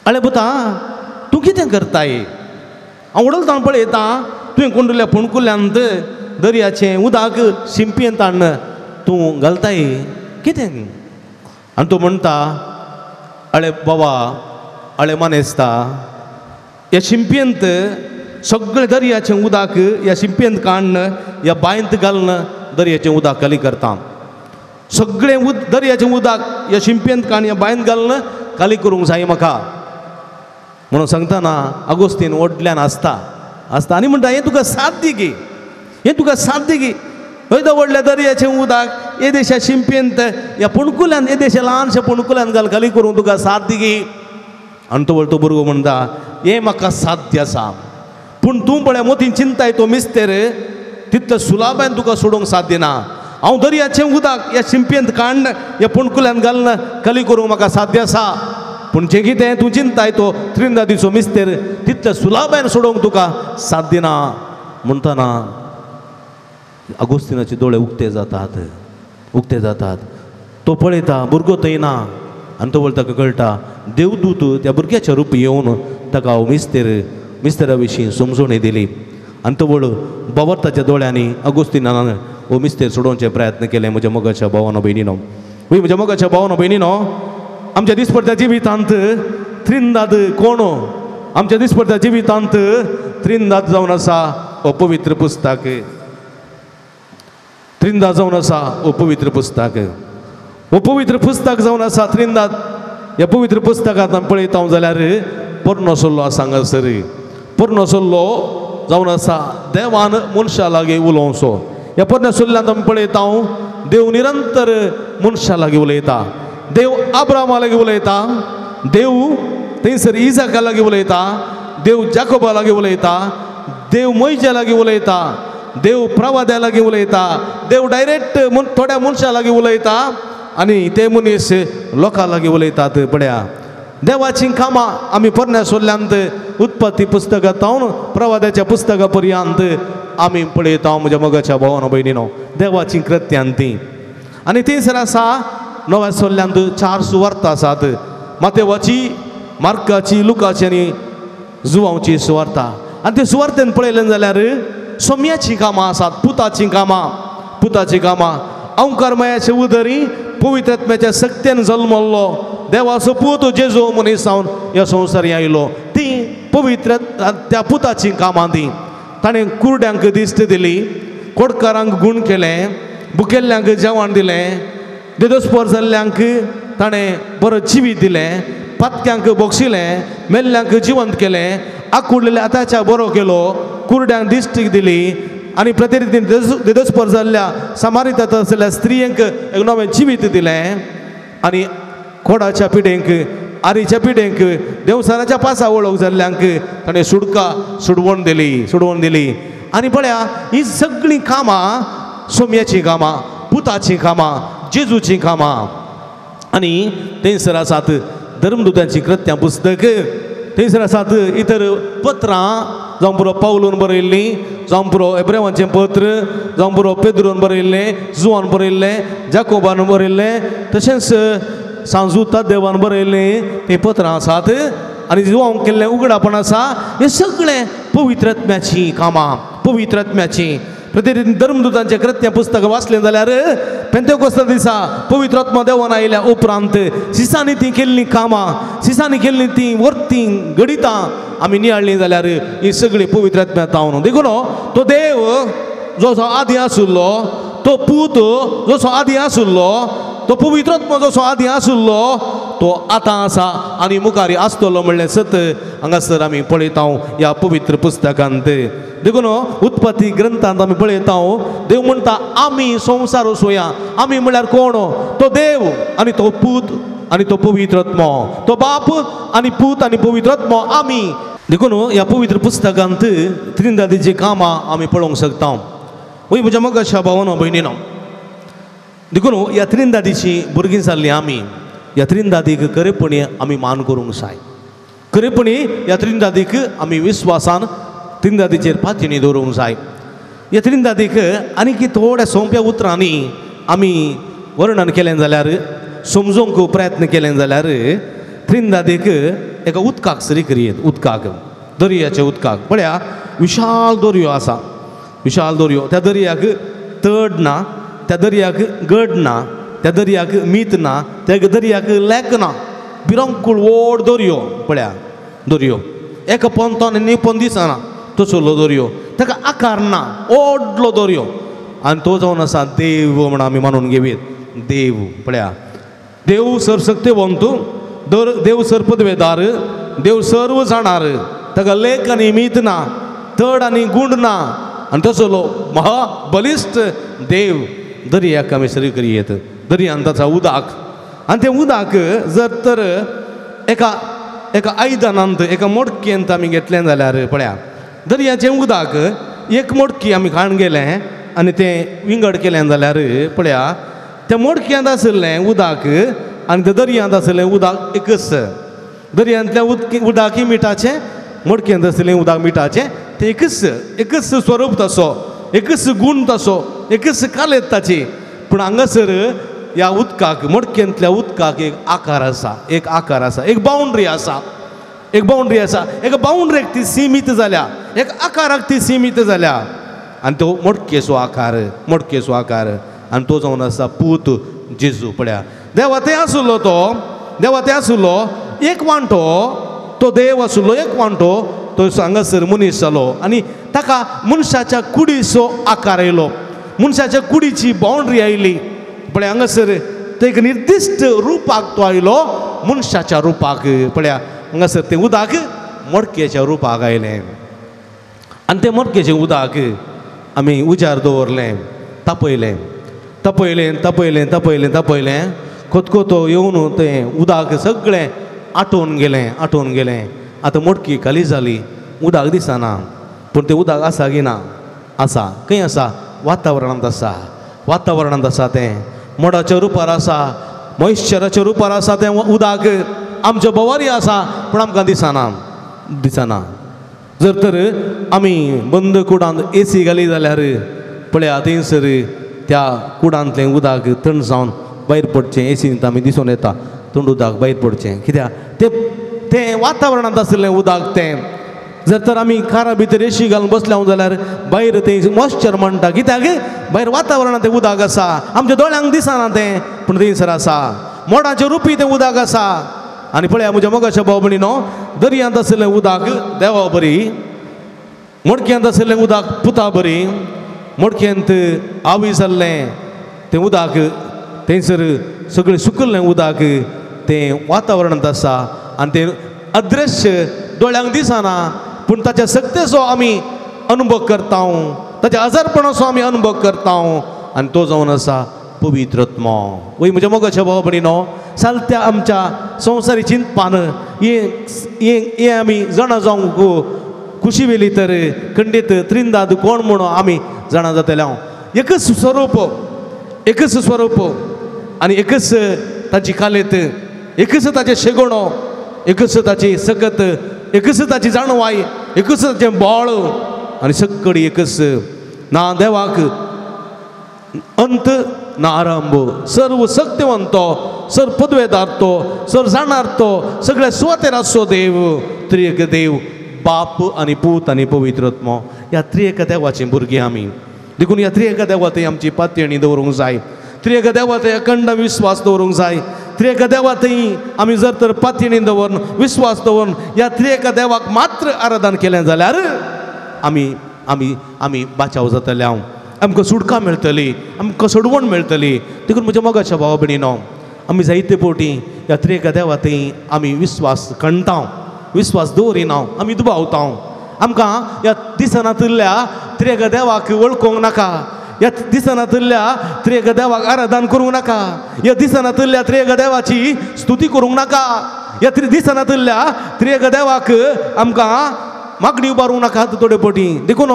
आळे पुता तूं कितें करताय? हांव उडलता पळयता तुवें कोंडुल्या पणकुल्यांत दर्याचें उदक शिंपयेंत हाडून तूं घालताय कितें? आनी तो म्हणटा, आळे बाबा, आळे मानेस्ता, ह्या शिंपयेंत सगळें दर्याचें उदक ह्या शिंपयेंत काडून ह्या बांयंत घालून दर्याचें उदक खाली करता. सगळें दर्याचें उदक ह्या शिंपयेंत काडून ह्या बांयंत घालून खाली करूंक जाय म्हाका म्हणून सांगतना आगोस्तीन व्हडल्यान आसता आसता आनी म्हणटा, हें तुका साध्य गी, हें तुका साध्य गी? हय व्हडल्या दर्याचें उदक येदेशा शिंपयेंत ह्या पणकुल्यान येदेशा ल्हानशा पणकुल्यान घाल खाली करूंक तुका साध्य गी? आनी तो व्हडलो भुरगो म्हणटा, हें म्हाका साध्य आसा, पूण तूं पळय मोतीन चिंताय तो मिस्तेर तितले सुलाबायन तुका सोडूंक साध्य ना. हांव दर्याचें उदक ह्या शिंपयेंत काडून ह्या पणकुल्यान घालून खाली करूंक म्हाका साध्य आसा, पूण जें कितें तूं चिंताय तो त्रिंदादीचो मिस्तेर तितले सुलाबायन सोडोवंक तुका साध्य ना. म्हणटना आगोस्तीनाचे दोळे उक्ते जातात, उक्ते जातात. तो पळयता भुरगो थंय ना आनी तो वळटा ताका कळटा देवदूत त्या भुरग्याच्या रूप येवन ताका हांव मिस्तेर मिस्तेरा विशीं समजवणी दिली. आनी तो वळ बावर्ताच्या दोळ्यांनी आगोस्तीनान हो मिस्तेर सोडोवचे प्रयत्न केले. म्हज्या मोगाच्या भावानो भयणीनो, म्हज्या मोगाच्या भावानो भयणीनो, आमच्या दिसपडत्या जिवितांत त्रिंदाद कोण? आमच्या दिसपडत्या जिवितांत त्रिंदाद जावन आसा हो पवित्र पुस्तक. त्रिंदाद जावन आसा हो पवित्र पुस्तक. हो पवित्र पुस्तक जावन आसा त्रिंदाद. ह्या पवित्र पुस्तकांत आमी पळयता जाल्यार पोरणो सल्लो आसा हांगासर. पोरणो सल्लो जावन आसा देवान मनशा लागीं उलोवचो. ह्या पोरण्या सल्ल्यांत आमी पळयता देव निरंतर मनशा लागीं उलयता. देव आब्रामा लागीं उलयता, देव थंयसर इजाका लागीं उलयता, देव जाकोबा लागीं उलयता, देव मोयज्या लागीं उलयता, देव प्रवाद्या लागीं उलयता, देव डायरेक्ट थोड्या मनशां लागीं उलयता आनी ते मनीस लोकां लागीं उलयतात. पळया देवाचीं कामां आमी पोरण्या सोल्ल्यांत उत्पत्ती पुस्तकांत प्रवाद्याच्या पुस्तका पर्यंत आमी पळयता म्हज्या मोगाच्या भावानो भयणीनो देवाचीं कृत्यां तीं. आनी थंयसर आसा नव्या सोल्ल्यांत 4 सुवार्ता आसात. मातेवाची, मार्काची, लुकाची आनी जुवांवची सुवार्ता. आनी ते सुवार्तेन पळयलें जाल्यार सोम्याचीं कामां आसात, पुताचीं कामां, पुताचीं कामां. अंकारमयाचे उदरी पवित्र आत्म्याच्या सक्तेन जल्मल्लो देवाचो पूत जेजू मनीस जावन ह्या संवसारी आयलो. ती पवित्र त्या पुताचीं कामां ती. ताणें कुरड्यांक दिश्ट दिली, कोडकारांक गूण केलें, भुकेल्ल्यांक जेवण दिलें, देदोस्पोर जाल्ल्यांक ताणें बरो जिवीत दिलें, पातक्यांक बोगशिलें, मेल्ल्यांक जिवंत केलें, आकुडलेल्या आताच्या बरो केलो, कुरड्यांक दिश्ट दिली आनी प्रतिनिधी देदोस्पोर जाल्ल्या समारितात आशिल्ल्या स्त्रियांक एक नवें जिवीत दिलें आनी कोडाच्या पिढेंक, आरीच्या पिढेंक, देवसाराच्या पासा वळख जाल्ल्यांक ताणें सुडका सुडवण दिली, सुडवण दिली. आनी पळया ही सगळीं कामां सोम्याचीं कामां, पुताचीं कामां, जेजूचीं कामां. आनी थंयसर आसात धर्मदुतांचीं कृत्यां पुस्तक, थंयसर आसात इतर पत्रां, जावं पुरो पावलून बरयल्लीं, जावं पुरो एब्रेवांचें पत्र, जावं पुरो पेद्रून बरयल्लें, जुवान बरयल्लें, जाकोबान बरयल्लें, तशेंच सांजू तादेवान बरयल्लें तीं पत्रां आसात. आनी जुवांक केल्लें उगडापण आसा. हें सगळें पवित्र आत्म्याचीं कामां, पवित्र आत्म्याचीं. प्रतिदिन धर्मदुतांचें कृत्य पुस्तक वाचलें जाल्यार पेंतेकोस्ता दिसा पवित्र आत्मा देवान आयल्या उपरांत सिसांनी तीं केल्लीं कामां, सिसांनी केल्लीं तीं वर्तीं घडितां आमी नियाळ्ळीं जाल्यार ही सगळीं पवित्र आत्म्या तावन. देखून तो देव जसो आदीं आशिल्लो, तो पूत जसो आदीं आशिल्लो, तो पवित्र आत्मा जसो आदीं आशिल्लो तो आतां आसा आनी मुखार आसतलो म्हणलें सत हांगासर आमी पळयता ह्या पवित्र पुस्तकांत. देखून उत्पत्ती ग्रंथांत आमी पळयता देव म्हणटा आमी संवसार वसोया. आमी म्हणल्यार कोण? तो देव आनी तो पूत आनी तो पवित्र आत्मो, तो बाप आनी पूत आनी पवित्र आत्मो आमी. देखून ह्या पवित्र पुस्तकांत त्रिंदादीचीं कामां आमी पळोवंक शकता. वय म्हज्या मोगाच्या भावानो भयणीनो, देखून ह्या त्रिंदादीची भुरगीं जाल्लीं आमी ह्या त्रिंदादीक खरेपणी आमी मान करूंक जाय. खरेपणी ह्या त्रिंदादीक आमी विस्वासान त्रिंदादीचेर पातयेणी दवरूंक जाय. ह्या त्रिंदादीक आनीक थोड्या सोंप्या उतरांनी आमी वर्णन केलें जाल्यार, समजूंक प्रयत्न केलें जाल्यार त्रिंदादीक एका उदकाक सरी करयेत. उदकाक, दर्याच्या उदकाक. पळया विशाल दर्यो आसा, विशाल दर्यो. त्या दर्याक तड ना, त्या दर्याक गड ना, त्या दर्याक मीत ना, त्या दर्याक लेक ना. बिरंकूळ व्हड दर्यो. पळया दर्यो एका पोंतान आनी पोंत दिसना तसलो दर्यो, ताका आकार ना, व्हडलो दर्यो. आनी तो जावन आसा देव म्हण आमी मानून घेवयेत. देव पळया देव सर्वशक्तिवंत, देव सर्पदवेदार, देव सर्व जाणार, ताका लेख आनी मीत ना, तड आनी गुंड ना. आनी तसलो महाबलिश्ट देव दर्याक आमी सरी करयेत. दर्यान ताचा उदक आनी तें उदक जर तर एका एका आयदनांत, एका मोडकेंत आमी घेतलें जाल्यार पळया दर्याचें उदक एक मोडकी आमी खाण गेलें आनी तें विंगड केलें जाल्यार पळया त्या मोडक्यांत आशिल्लें उदक आनी त्या दर्यांत आशिल्लें उदक एकच. दर्यांतलें उदकय मिठाचें, मोडक्यांत आशिल्लें उदक मिठाचें, तें एकच एकच स्वरूप तसो, एकच गूण तसो, एकच कालेत ताची. पूण हांगासर ह्या उदकाक, मोडकेंतल्या उदकाक एक आकार आसा, एक आकार आसा, एक बाउंड्री आसा, एक बाउंड्री आसा. एका बाउंड्रीक ती सिमीत जाल्या, एक आकाराक ती सिमीत जाल्या. आनी तो मोडकेचो आकार, मोडकेचो आकार. आनी तो जावन आसा पूत जेजू. पळया देवा ते आशिल्लो, तो देवा ते आशिल्लो एक वांटो, तो देव आशिल्लो एक वांटो, तो हांगासर मनीस जालो आनी ताका मनशाच्या कुडीचो आकार आयलो, मनशाच्या कुडीची बाउंड्री आयली. पळय हांगासर ते एक निर्दिश्ट रुपाक तो आयलो, मनशाच्या रुपाक. पळया हांगासर तें उदक मडकेच्या रुपाक आयलें आनी तें मडकेचें उदक आमी उजार दवरलें, तापयलें तापयलें तापयलें तापयलें तापयलें, खोतखोतो येवन तें उदक सगळें आटोवन गेलें आटोवन गेलें. आतां मडकी खाली जाली, उदक दिसना, पूण तें उदक आसा की ना? आसा. खंय आसा? वातावरणांत आसा. वातावरणांत आसा तें, मोडाच्या रुपार आसा, मॉइश्चराच्या रुपार आसा तें उदक. आमच्या भोंवारी आसा पूण आमकां दिसना दिसना. जर तर आमी बंद कुडांत एसी घाली जाल्यार पळया थंयसर त्या कुडांतलें उदक थंड जावन भायर पडचें, एसींत आमी दिसून येता थंड उदक भायर पडचें. कित्याक तें तें वातावरणांत आशिल्लें उदक तें. जर तर आमी कारा भितर एशी घालून बसल्या जाल्यार भायर तें मॉइश्चर म्हणटा, कित्याक भायर वातावरणांत तें उदक आसा, आमच्या दोळ्यांक दिसना तें, पूण थंयसर आसा. मोडाचे रुपी तें उदक आसा. आनी पळया म्हज्या मोगाच्या भाव भयणीनो, दर्यांत आशिल्लें उदक देवा बरी, मडक्यांत आशिल्लें उदक पुता बरी, मडक्यांत आवी जाल्लें तें उदक थंयसर सगळें सुकल्लें उदक तें वातावरणांत आसा आनी तें अदृश्य दोळ्यांक दिसना, पूण ताच्या सक्तेचो आमी अनुभव करता, ताच्या आजारपणाचो आमी अनुभव करता आनी तो जावन आसा पवित्र आत्मो. वय म्हज्या मोगाच्या भाव भयणीनो, सालत्या आमच्या संवसारी चिंतपान हें आमी जाणा जावंक खुशी वेली तर खंडीत त्रिंदाद कोण म्हणून आमी जाणा जातले. हांव एकच स्वरूप, एकच स्वरूप आनी एकच ताची कालेत, एकच ताचें शेगोणो, एकच ताची सकत, एकच ताची जाणवाय, एकच ताचें बळ आनी सगळी एकच. ना देवाक अंत ना आरंभ, सर्व शक्तिवंत, सर पदवेदार तो, सर जाणार तो, सगळ्या सुवातेर आसचो देव, त्रिएक देव, बाप आनी पूत आनी पवित्र आत्मो. ह्या त्रिएक देवाचीं भुरगीं आमी. देखून ह्या त्रिएक देवा थंय आमची पातयेणी दवरूंक जाय, त्रिएक देवा थंय अखंड विस्वास दवरूंक जाय. त्रिएक देवा थंय आमी जर तर पातयेणी दवरून विस्वास दवरून ह्या त्रिएक देवाक मात्र आराधन केलें जाल्यार आमी आमी आमी बाचाव जातले, हांव आमकां सुटका मेळटली, आमकां सोडवण मेळटली. देखून म्हज्या मोगाच्या भावा भयणीनो, आमी जायते पोटी ह्या त्रिएक देवा थंय आमी विस्वास खणटा, विस्वास दवरिना, आमी दुबावता. आमकां ह्या दिसनातल्या त्रिएक देवाक वळखूंक नाका, ह्या दिसनातल्या त्रिएक देवाक आराधन करूंक नाका, ह्या दिसनातल्या त्रिएक देवाची स्तुती करूंक नाका, ह्या दिसनातल्या त्रिएक देवाक आमकां मागणी उबारूंक नाका थोडे पोटी. देखून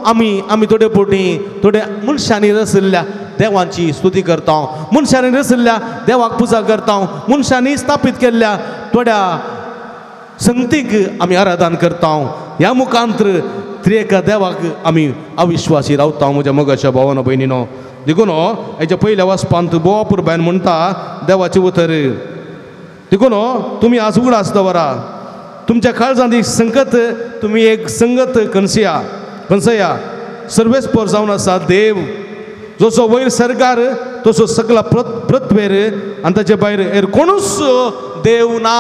आमी आमी थोडे पोटी थोड्या मनशांनी रचल्ल्या देवांची स्तुती करता, मनशांनी रचल्ल्या देवाक पुजा करता, मनशांनी स्थापीत केल्ल्या थोड्या संगतीक आमी आराधन करता. ह्या मुखांतर त्रिएक देवाक आमी अविश्वासी रावता म्हज्या मोगाच्या भावानो भयणीनो. देखून हेच्या पयल्या वाचपांत बोवा पुरबायन म्हणटा देवाचें उतर. देखून तुमी आज उगडास दवरा, तुमच्या काळजांत एक संगत, तुमी एक संगत कन्सया कन्सया सर्वेस्पर जावन आसा देव, जसो वयर सरकार तसो सगळा पृथ्वेर आनी ताचे भायर हेर कोणूच देव ना,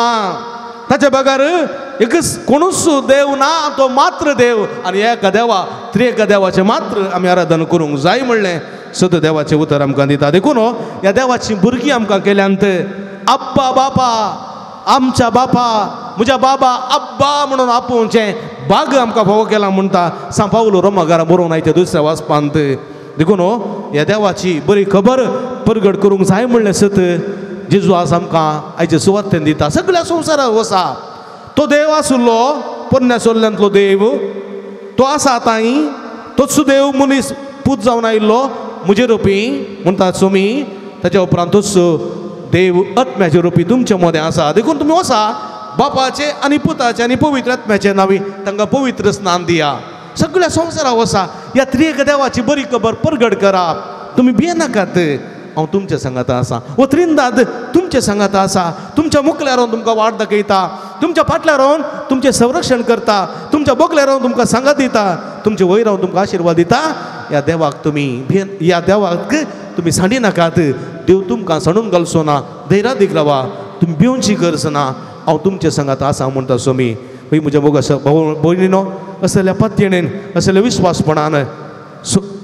ताच्या बगर एकच कोणूच देव ना, तो मात्र देव. आनी एका देवा त्रिएक देवाचें मात्र आमी आराधन करूंक जाय म्हणलें सद देवाचें उतर आमकां दिता. देखून ह्या देवाचीं भुरगीं आमकां केल्यांत आब्बा बापा, आमच्या बापा, म्हज्या बाबा आब्बा म्हणून आपोवचें भाग आमकां फावो केला म्हणटा सांव पावलो रोमागारा बरोवन आयच्या दुसऱ्या वाचपांत. देखून ह्या देवाची बरी खबर परगट करूंक जाय म्हणलें सत जेजू आज आमकां आयचे सुवातेन दिता. सगळ्या संवसारार वसा तो देव आशिल्लो, पोरण्या सोल्ल्यांतलो देव तो आसा आतांय, तोच देव मनीस पूत जावन आयिल्लो म्हजे रुपी म्हणटा सोमी, ताच्या उपरांत तोच देव आत्म्याचे रुपी तुमचे मदें आसा. देखून तुमी वसा बापाचे आनी पुताचे आनी पवित्र आत्म्याचे नांवी तांकां पवित्र स्नान दिया. सगळ्या संवसारा वसा ह्या त्रिएक देवाची बरी खबर परगट करा. तुमी भियेनाकात, हांव तुमच्या सांगाता आसा, हो त्रिंदाद तुमच्या सांगाता आसा. तुमच्या मुखल्यार रावन तुमकां वाट दाखयता, तुमच्या फाटल्यार रावन तुमचें संरक्षण करता, तुमच्या बोगल्यार रावन तुमकां सांगात दिता, तुमचे वयर रावन तुमकां आशिर्वाद दिता. ह्या देवाक तुमी ह्या देवाक तुमी सांडी नाकात, देव तुमकां सांडून घालचो ना. धैर्यादीक रावा, तुमी भिवची गरज ना, हांव तुमच्या सांगात आसा म्हणटा सोमी. हय म्हज्या मोगाच्या भाव भयणीनो, असल्या पातयेणेन असल्या विश्वासपणान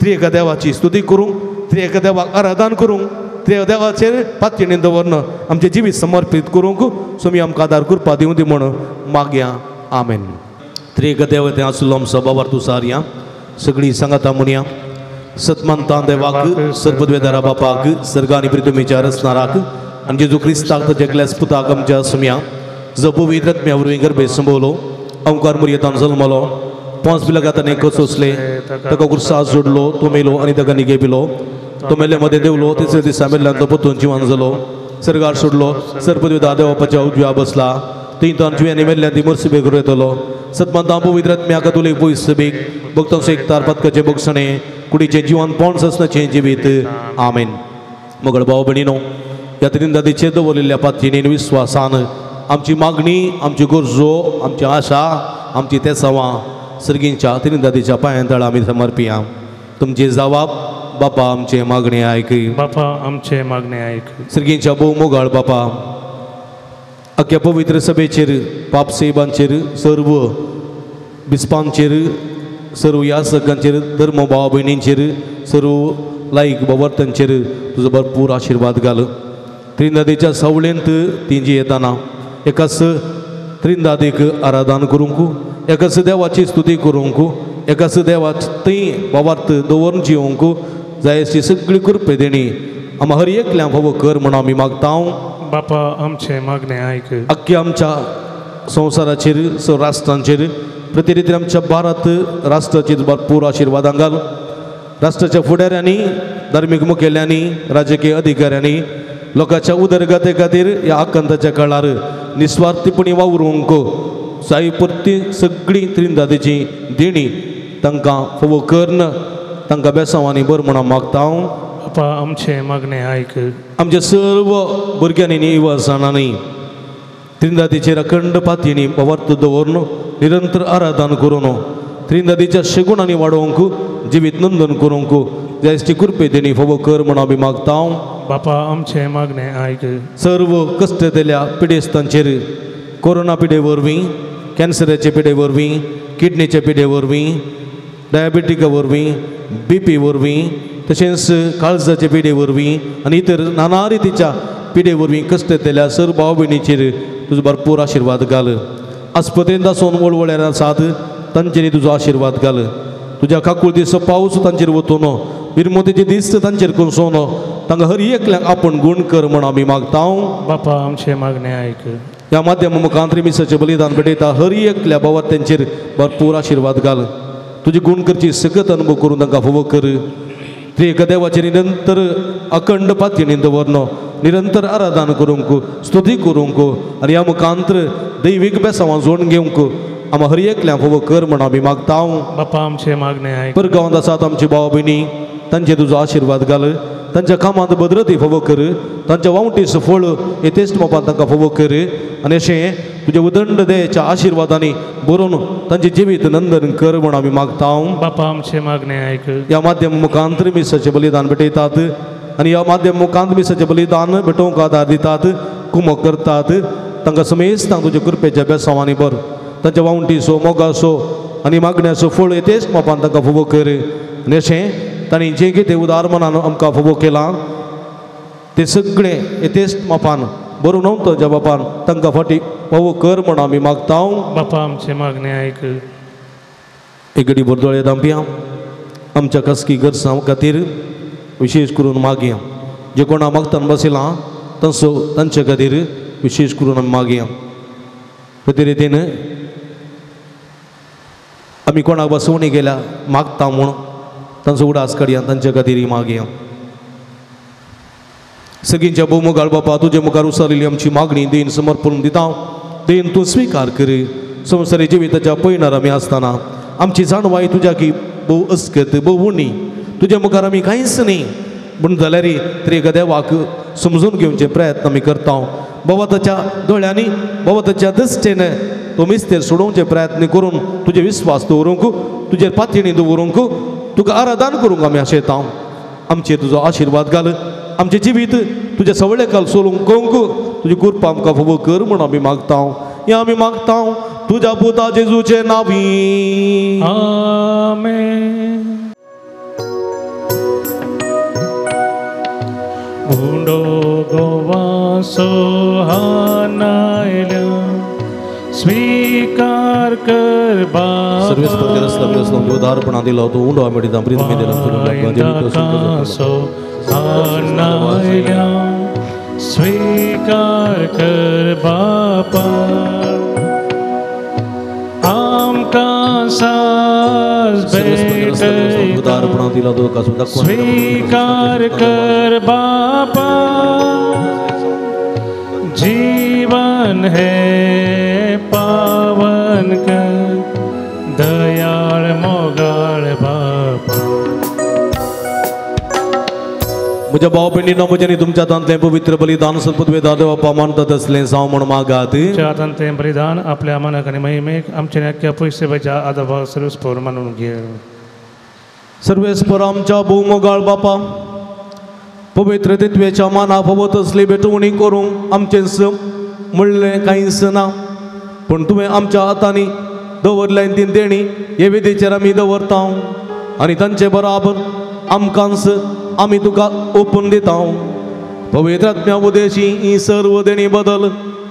त्रिएक देवाची स्तुती करूंक, त्रिएक देवाक आराधन करूंक ते देवाचेर पातयेन दवरन आमचें जिवीत समर्पीत करूंक स्वामी आमकां आदार कृपा दिवं दी म्हूण मागया. आमेन. त्रिएक देव तें आसलो आमचो बाबार तुसारया सगळीं सांगाता म्हणया. सतमानता देवाक सर्वद्वेदारा बापाक सर्गा आनी पृथ्वीच्या रचणाराक आनी जेजू क्रिस्ताक ताच्या एकल्याच पुताक आमच्या सुम्या जो पवित्र आत्म्या वरवीं गर्भे संभवलो अंकार मुरयेतान जल्मलो पोंस पिलाका ताणें कसोसले ताका कुर्सा जोडलो तो मेलो आनी ताका निगे पिलो तो मेल्ले मदें देवलो तिसऱ्या दिसा मेल्ल्यान तो परतून जिवन जालो सर्गार सोडलो सर्वद्वेदा देवापाच्या उजव्या बसला थंय तो जिव्यांनी मेल्ल्यान ती मर्सी करूं येतलो. सतमानता पवित्र आत्म्या कतोलीक पयस सभेक भक्तांचो एकतार पातकाचें भोगसणें कुडीचें जिवन पोंड ससनाचें जिवीत. आमेन. मगळ भाव भयणीनो ह्या त्रिंदादीचेर दवरिल्ल्या पातयेन विस्वासान आमची मागणी आमची गरजो आमची आशा आमची तेसावां सर्गींच्या त्रिंदादीच्या पांयां तळा आमी समर्पिया. तुमची जवाब बापा आमचे मागणे आयक. बापा आमचे मागणे आयक. सर्गींच्या भोव मोगाळ बापा अख्ख्या पवित्र सभेचेर पाप सेबांचेर सर्व बिस्पांचेर सर्व यासकांचेर धर्म भाव भयणींचेर सर्व लायक बावर्तांचेर तुजो भरपूर आशिर्वाद घाल. त्रिंदादीच्या सावळेंत ती येताना एकाच त्रिंदादीक आराधन करूंक एकाच देवाची स्तुती करूंक एकाच देवाच थंय बावार्थ दवरून जिवंक जाय अशी सगळी कृपे देणी आमी हर एकल्यां फावो कर म्हूण आमी मागता. बापा आमचे मागणे आयक. अख्ख्या आमच्या संवसाराचेर राष्ट्रांचेर प्रतिरितीन आमच्या भारत राष्ट्राचेर भरपूर आशिर्वादां घाल. राष्ट्राच्या फुडाऱ्यांनी धार्मीक मुखेल्यांनी राजकीय अधिकाऱ्यांनी लोकांच्या उदरगते खातीर ह्या आकांताच्या काळार निस्वार्थीपणी वावरूंक जाय परती सगळीं त्रिंदादीची देणी तांकां फावो करून तांकां बेसांवांनी बर म्हणून मागता. बापा आमचे मागणे आयक. आमच्या सर्व भुरग्यांनी न्ही युवाजाणांनी त्रिंदादीचेर अखंड पातयेनी वर्त दवरून निरंतर आराधन करून त्रिंदादीच्या शेगुणांनी वाडोवंक जिवीत नंदन करूंक जायची कृपे देणी फावो कर म्हणून आमी मागता. बापा आमचे मागणे आयक. सर्व कश्ट दिल्या पिडेस्तांचेर कोरोना पिडे वरवीं कॅन्सराचे पिडे वरवीं किडनीचे पिडे वरवीं डायबिटिका वरवीं बीपी वरवीं तशेंच काळजाचे पिडे वरवीं आनी इतर नाना रितीच्या पिडे वरवीं कश्ट दिल्या सर्व भाव भयणीचेर तुजो भरपूर आशिर्वाद घाल. आस्पत्रेंत आसून वळवळ्यार आसात तांचेर तुजो आशिर्वाद घाल. तुज्या काकुळतीचो पावस तांचेर वतून बिरमोतीचे दीस तांचेर कोसोवन तांकां हर एकल्याक आपूण गूण कर म्हूण आमी मागता. बापा आमचे मागणे आयक. ह्या माध्यम मुखांत मिसाचें बलिदान भेटयता हर एकल्या बाबा तांचेर भरपूर आशिर्वाद घाल. तुजी गूण करची सकत अनुभव करून तांकां फावो कर. त्रिएक देवाचेर निरंतर अखंड पातयेन दवरन निरंतर आराधन करूंक स्तुती करूंक आनी ह्या मुखांत दैवीक बेसांवां जोडून घेवंक आमी हर एकल्याक फावो कर म्हूण आमी मागता. बापा आमचे मागणे आयक. परगांवांत आसात आमची भाव भयणी तांचेर तुजो आशिर्वाद घाल. तांच्या कामांत भद्रती फावो कर. तांच्या वावटीचो फळ येतेच मोपान तांकां फावो कर आनी अशें तुज्या उदंड दयेच्या आशिर्वादांनी बरोवन तांचें जिवीत नंदन कर म्हूण आमी मागता. बापा आमचे मागणे आयक. ह्या माध्यम मुखांत मिसाचें बलिदान भेटयतात आनी ह्या माध्यम मुखांत मिसाचें बलिदान भेटोवंक आदार दितात कुमक करतात तांकां समेस्तांक तुज्या कृपेच्या बेसांवांनी बर. तांच्या वावटीचो मोगाचो आनी मागण्याचो फळ येतेच मोपान तांकां फावो कर आनी अशें तांणी जें कितें उदार मनान आमकां फावो केलां तें सगळें येतेच मापान बरोवन न्हय तुज्या बापान तांकां फाटीं फावो कर म्हूण आमी मागता. बापा आमचे मागणे आयक. एक घडी भर दोळे धांपया. आमच्या खासगी गरजां खातीर विशेश करून मागया. जे कोणा मागतान बसयलां तांचो तांचे खातीर विशेश करून आमी मागया. ते रितीन आमी कोणाक बसवणी गेल्या मागता म्हूण तांचो उडास काडया तांचे खातीर मागया. सगळींच्या भोवमुखार बापा तुजे मुखार उसारिल्ली आमची मागणी देन समर्पण दिता देन तूं स्विकार कर. संवसारी जिविताच्या पयणार आमी आसतना आमची जाणवाय तुज्या की भोव अस्कत भोव उणी तुज्या मुखार आमी कांयच न्ही म्हूण जाल्यार तरी एका देवाक समजून घेवचे प्रयत्न आमी करता. बाबा ताच्या दोळ्यांनी बाबा ताच्या दृश्टेन तो मिस्तेर सोडोवचे प्रयत्न करून तुजे विस्वास दवरूंक तुजेर पातयेणी दवरूंक तुका आराधन करूंक आमी आशेता. आमचेर तुजो आशिर्वाद घाल. आमचें जिवीत तुज्या सवळे काल सोलूंक करूंक तुजी कृपा आमकां फावो कर म्हूण आमी मागता. हें आमी मागता तुज्या पुता जेजूचे नांवी. आमेन. उंडो गोवासो हानायल्या स्वीकार कर बाबा. उदारपणा दिलो तो उंडो आमी हानायल्या स्वीकार कर बापा. आमकां सास भेटयता स्वीकार कर बापा. जीवन है पावन कर दयाळ मोगाळ बापा. म्हज्या भाव भयणीनो म्हज्यानी तुमच्या हातांतलें पवित्र बलिदान सदपदवे देवा मानतात असलें जावं म्हूण मागात. तुमच्या हातांतलें बलिदान आपल्या मनाक आनी महिमेक आमच्या अख्ख्या पयशे बाच्या आदाबा सर्वेस्पर मानून घे. सर्वेस्पर आमच्या भोवमोगाळ बापा पवित्र तित्वेच्या माना फावत असली भेटवणी करूंक आमचें म्हणलें कांयच ना, पूण तुवें आमच्या हातांनी दवरलें ती देणी हे विधीचेर आमी दवरता आनी तांचे बराबर आमकांच आमी तुका ओपून दिता. पवित्र आत्म्या उदेशी ही सर्व देणी बदल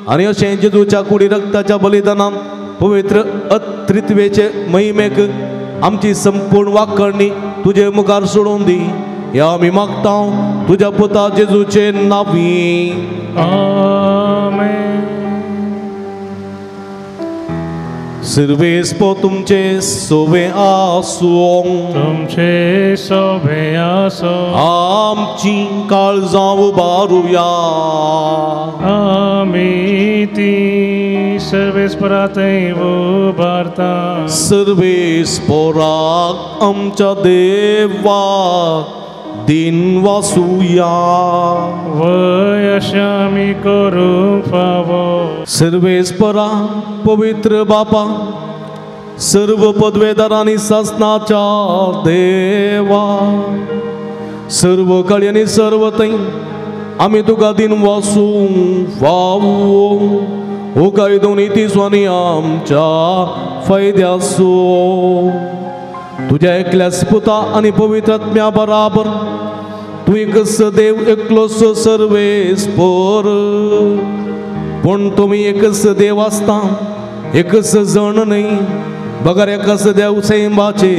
आनी अशें जेजूच्या कुडी रक्ताच्या बलिदानान पवित्र अत्रित्वेचे महिमेक आमची संपूर्ण वाकरणी तुजे मुखार सोडून दी. ह्या आमी मागता तुज्या पुता जेजूचे नांवी. आमेन. सर्वेस्पर तुमचे सोवे आसूं. तुमचे सोवे आसूं. आमची काळजां उबारुया. आमी ती सर्वेस्परा थंय उबारता. सर्वेस्पराक आमच्या देवाक दिन वासुया. वय अशें आमी करूंक फावो. सर्वेस्परा पवित्र बापा सर्व पदवेदारांनी सासनाच्या देवा सर्व काळी आनी सर्व थंय आमी तुका दिन वासूंक फावो. हो कायदो नितीचो आनी आमच्या फायद्याचो. तुज्या एकल्याच पुता आनी पवित्र आत्म्या बराबर तूं एकच देव एकलोच सर्वेस्पर. पूण तुमी एकच देव आसता एकच जण न्हय बगर एकच देव सैमाचे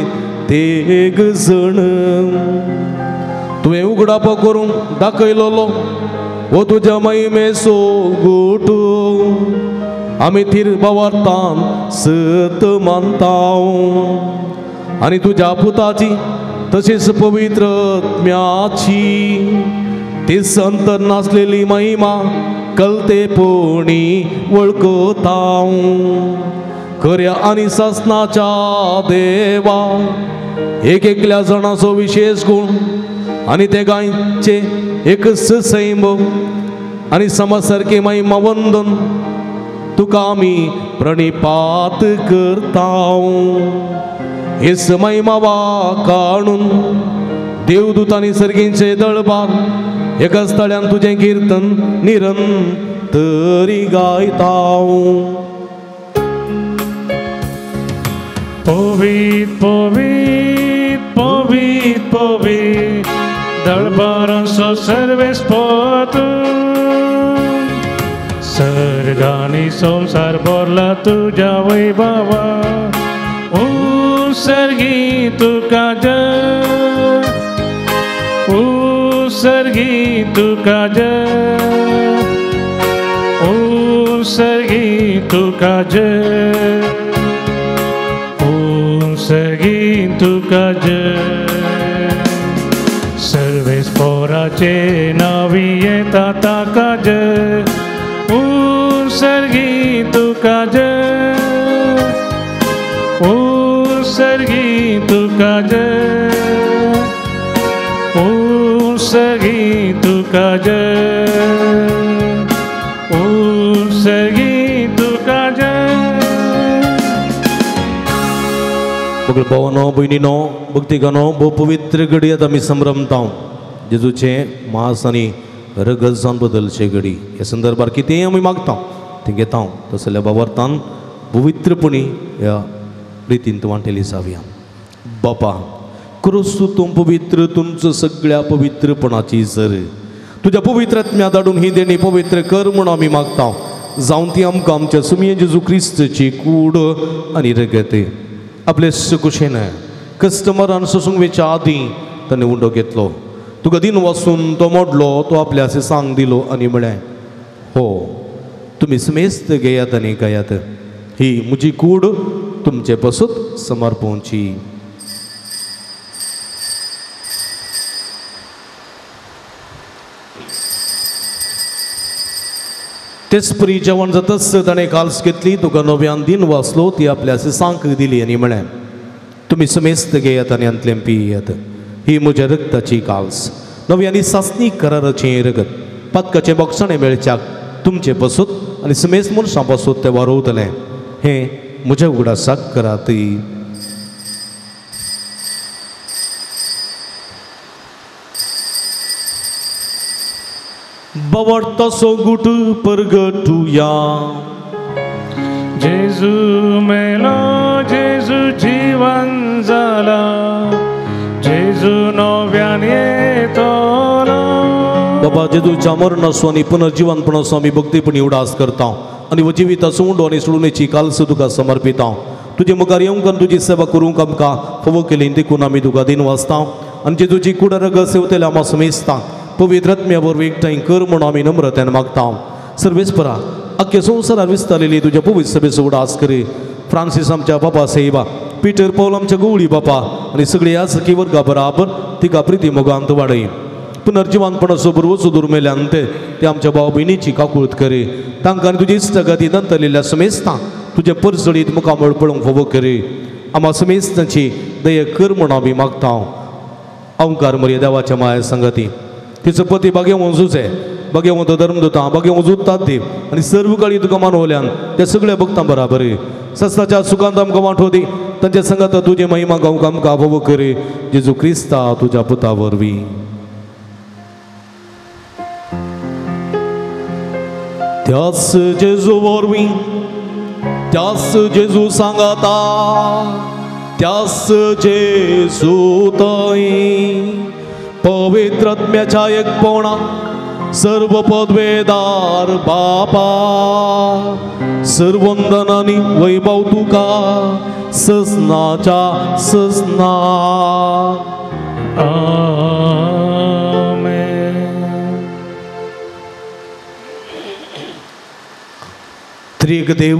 तेग जण. तुवें उगडापो करूंक दाखयलोलो हो तुज्या महिमेचो गोट आमी थीर बावरतान सत मानता आनी तुज्या पुताची तशीच पवित्र आत्म्याची ती संत नासलेली महिमा कलतेपणी वळखता. खऱ्या आनी सासनाच्या देवा एक एकल्या जणाचो विशेष गुण आनी ते गायचे एकच सैम आनी समाज सारके महिमा वंदन तुका आमी प्रणिपात करता. हे महिमा वाकाणून देवदूतांनी सर्गींचे दळबार एकाच तळ्यान तुजें कीर्तन निरंतरी गायता. पवीत पवीत पवीत पवीत दळबारांचो सर्वेस्पर सर्गांनी संवसार भरला तुज्या वैभवा. सर्गी तुका जय ओ सर्गी तुका जय ओ सर्गी तुका जय ओ सर्गी तुका जय. सर्वेस्पराचे नावी येता ताका जय ओ सर्गी तुका जय ओ सर्गी तुका जय ओ सर्गी तुका जय ओ सर्गी तुका जय. सगळे भावानो भयणीनो भक्तिकानो भोव पवित्र घडी आतां आमी संभ्रमता जेजूचें मास आनी रगत जावन बदलचे घडी. ह्या संदर्भार कितेंय आमी मागता तें घेता तसल्या बाबर्थान पवित्रपणी ह्या रितीन वांटेली जावया. बापा क्रिस्तू तूं पवित्र तुमचो सगळ्या पवित्रपणाची जर तुज्या पवित्र आत्म्या धाडून ही देणी पवित्र कर म्हूण आमी मागता. जावन ती आमकां आमच्या सुमये जेजू क्रिस्ताची कूड आनी रगत. आपले कुशेन कस्टमरान सोसूंक वेच्या आदीं ताणें उंडो घेतलो. तुका दिन वासून तो मोडलो, तो आपल्या सांग दिलो आनी म्हळें, हो तुमी समेस्त घेयात आनी गायात, ही म्हजी कूड तुमचे पसत समर्पणची. तेच परी जेवण जातच ताणें काल्स घेतली, तुका नव्यान दिन वाचलो, ती आपल्या सांक दिली आनी म्हळें, तुमी समेस्त घेयात आनी हांतलें पियात, ही म्हज्या रगताची काल्स, नवी आनी सासणी कराराचें रगत, पातकाचें बक्षाणें मेळच्याक तुमचे पसत आनी समेस्त मनशां पासत तें वारोवतलें. हें म्हज्या उगडासाक करात. बवडतो गुट परगटुया. जेजू मेलो, जेजू जीवन जाला, जेजू नव्यान येतलो. बाबा जेजूच्या मरणाचो आनी पुनर्जीवनपणाचो आमी भक्तीपणी उडास करता आनी जिविताचो उंडो आनी सोडूनेची कालस तुका समर्पिता. तुजे मुखार येवंक आनी तुजी सेवा करूंक आमकां फावो केली देखून आमी तुका दिन वाचता आनी जेजूची कुडा रगत सेवतल्या आमा समेजता पवित्र आत्म्या वरवीं एकठांय कर म्हूण आमी नम्रतेन मागता. सर्वेस्परा अख्ख्या संवसारार विस्तारलेली तुज्या पवित्र सभेचो उडास करी. फ्रांसीस आमच्या बापा सेवा, पिटर पौल आमच्या गवळी बापा आनी सगळे ह्या सखी वर्गा बराबर तिका प्रिती मोगांत वाडय. पुनर्जिवानपणाचो बरोवचो दुर्मेल्यान ते आमच्या भाव भयणीची काकूळत करी. तांकां आनी तुजी इश्टागती नंतरलेल्या समेस्तां तुज्या परजळीत मुखामळ पळोवंक फावो करी. आमा समेस्तांची दया कर म्हूण आमी मागता. अंकार मरिया देवाच्या माया संगती, तिचो पती बागेवंत जुजे, बागेवंत धर्मदूतां, बागेवंत जुतात देव आनी सर्व काळी तुका मानवल्यान त्या सगळ्या भक्तां बराबर सस्ताच्या सुखांत आमकां वांटो दी. तांच्या संगात तुजी महिमा गावंक आमकां फावो करी. जेजू क्रिस्ता तुज्या पुता वरवीं. त्याच जेजू वरवीं, त्याच जेजू सांगाता, त्याच जेजू थंय पवित्र आत्म्याच्या एकपणा सर्व पदवेदार बापा, सर्वंदनानी वैभव तुका ससनाच्या ससना. आमेन. त्रिएक देव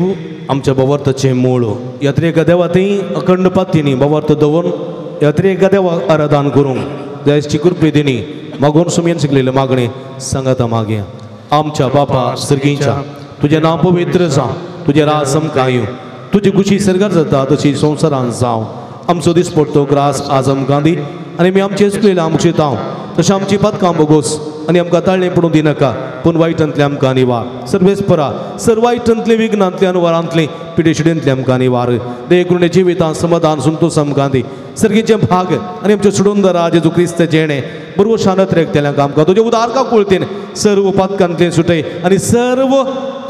आमच्या भावार्थाचें मूळ. ह्या त्रिएक देवांतय अखंड पातींनी भावार्थ दवरून ह्या त्रिएक देवाक आराधन करूंक दयाची कृपे दिनी मागून सुमयेन शिकलेले मागणें सांगाता मागया. आमच्या बापा सर्गींच्या, तुजें नांव पवित्र जावं, तुजें राज आमकां येवं, तुजी खुशी सर्गार जाता तशी संवसारान जावं. आमचो दिसपडतो ग्रास आज आमकां दी आनी आमी आमचें चुकलेलें आमकां शितांव तशें आमची पातकां बोगोस आनी आमकां ताळणें पडूं दिनाका, पूण वायटांतलें आमकां निवार. सर्वेस्परा सर वायटांतलें, विघ्नांतलें, अनवरांतलें, पिडेशिडेंतलें आमकां निवार. देह जिवितां समाधान संतोष आमकां दी. सर्गीचें भाग आनी आमचें सुडूंदरा जेजू क्रिस्त जेणें बरोबर शांत रेखतेल्यांक आमकां तुजें उदार काकुळतेन सर्व पातकांतलें सुटय आनी सर्व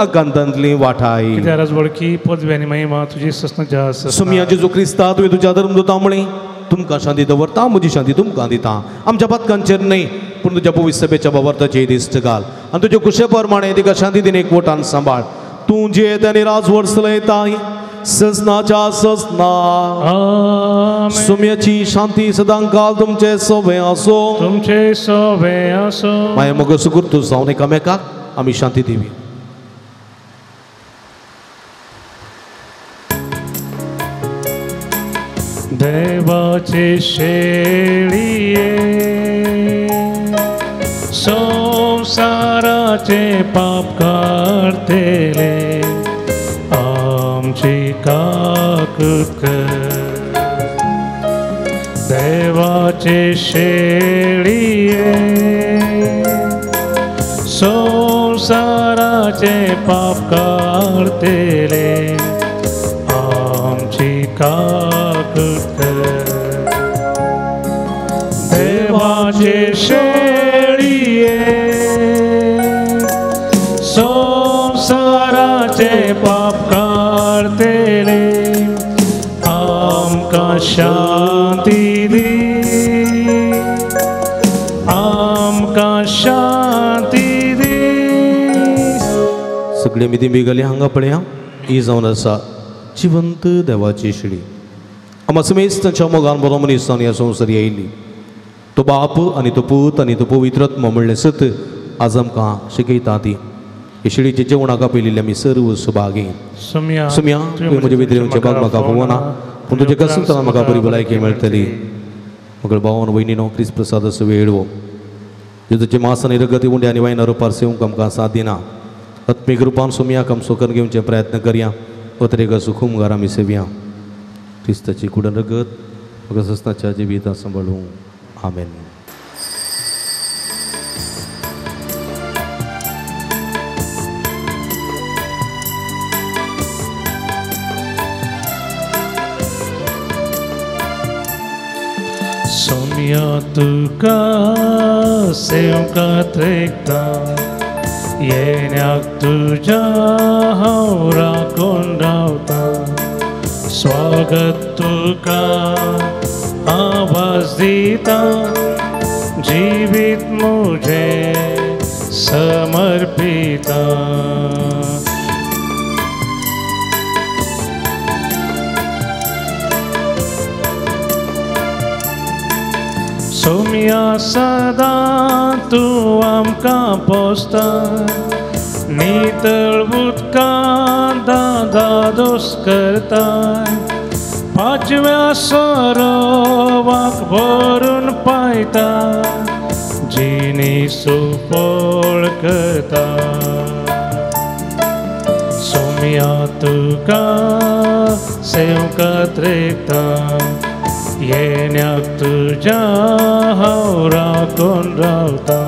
अकांतांतलीं वाठाय. वळखी पदवी आनी महिमा तुजी ससनाच्या ससना. सुमया जेजू क्रिस्ता तुवें तुज्या धर्मदूतां म्हळें, तुमकां शांती दवरता, म्हजी शांती तुमकां दिता. आमच्या पातकांचेर न्हय पूण तुज्या पवित्र सभेच्या भावार्थाचेर दिश्ट घाल आनी तुजे कुशे प्रमाणे तिका शांती दिन एकवटान सांबाळ. तूं जियेत आनी राजवट चलयताय ससनाच्या ससना. सुम्याची शांती सदांकाल तुमचे सोबे आसो, तुमचे सोबे आसो. माया मग सुगुर्तू जावन एकामेकाक आमी शांती दिवी. देवाचे शेळये संवसाराचे पाप काडतले आमची काकूत कर. देवाचे शेळये संवसाराचे पाप काडतले आमची काकूत कर. देवाचे शेळये संवसाराचे पाप काडतले आमकां शांती दी, आमकां शांती सगळे आमी दिंबी घाली हांगा पळया ही जावन आसा जिवंत देवाची शिडी. आमा समेज तांच्या मोगान बरो मनीस ह्या संवसारी आयिल्ली तो बाप आनी तो पूत आनी तो पवित्र आत्मो म्हणलें सत आज आमकां शिकयता ती हे शिडीचे जेवणाक आपयिल्ले आमी सर्व सुभागी. सुम्या तुवें म्हजे भितर येवचें बाग म्हाका पळोवना पूण तुजे कसतना म्हाका बरी भलायकी मेळटली. मगळ भावन वयनीनो क्रिस्त प्रसादाचो वेळ हो जेजूचें मास आनी रगत उंडे आनी वायना रुपार सेवंक आमकां साथ दिना. आत्मीक रुपान सुम्याक आमचो करून घेवचे प्रयत्न करया अत्रेक सुखुमगार आमी सेवया. क्रिस्ताची कुडन रगत म्हाका सस्नाच्या जिविता सांबाळूं. आमेन. सोम्या तुका सेवकात रेखता येण्याक तुज्या हांव राखून रावता. स्वागत तुका आवाज दिता जिवीत मुझे समर्पिता. सोम्या सदां तूं आमकां पोसता नितळ उदकान दादोस करता. पांचव्या सरोवाक भरून पायता जिणी सुफळ करता. सोम्या तुका सेवकात रेखता येण्याक तुज्या हांव राखून रावता.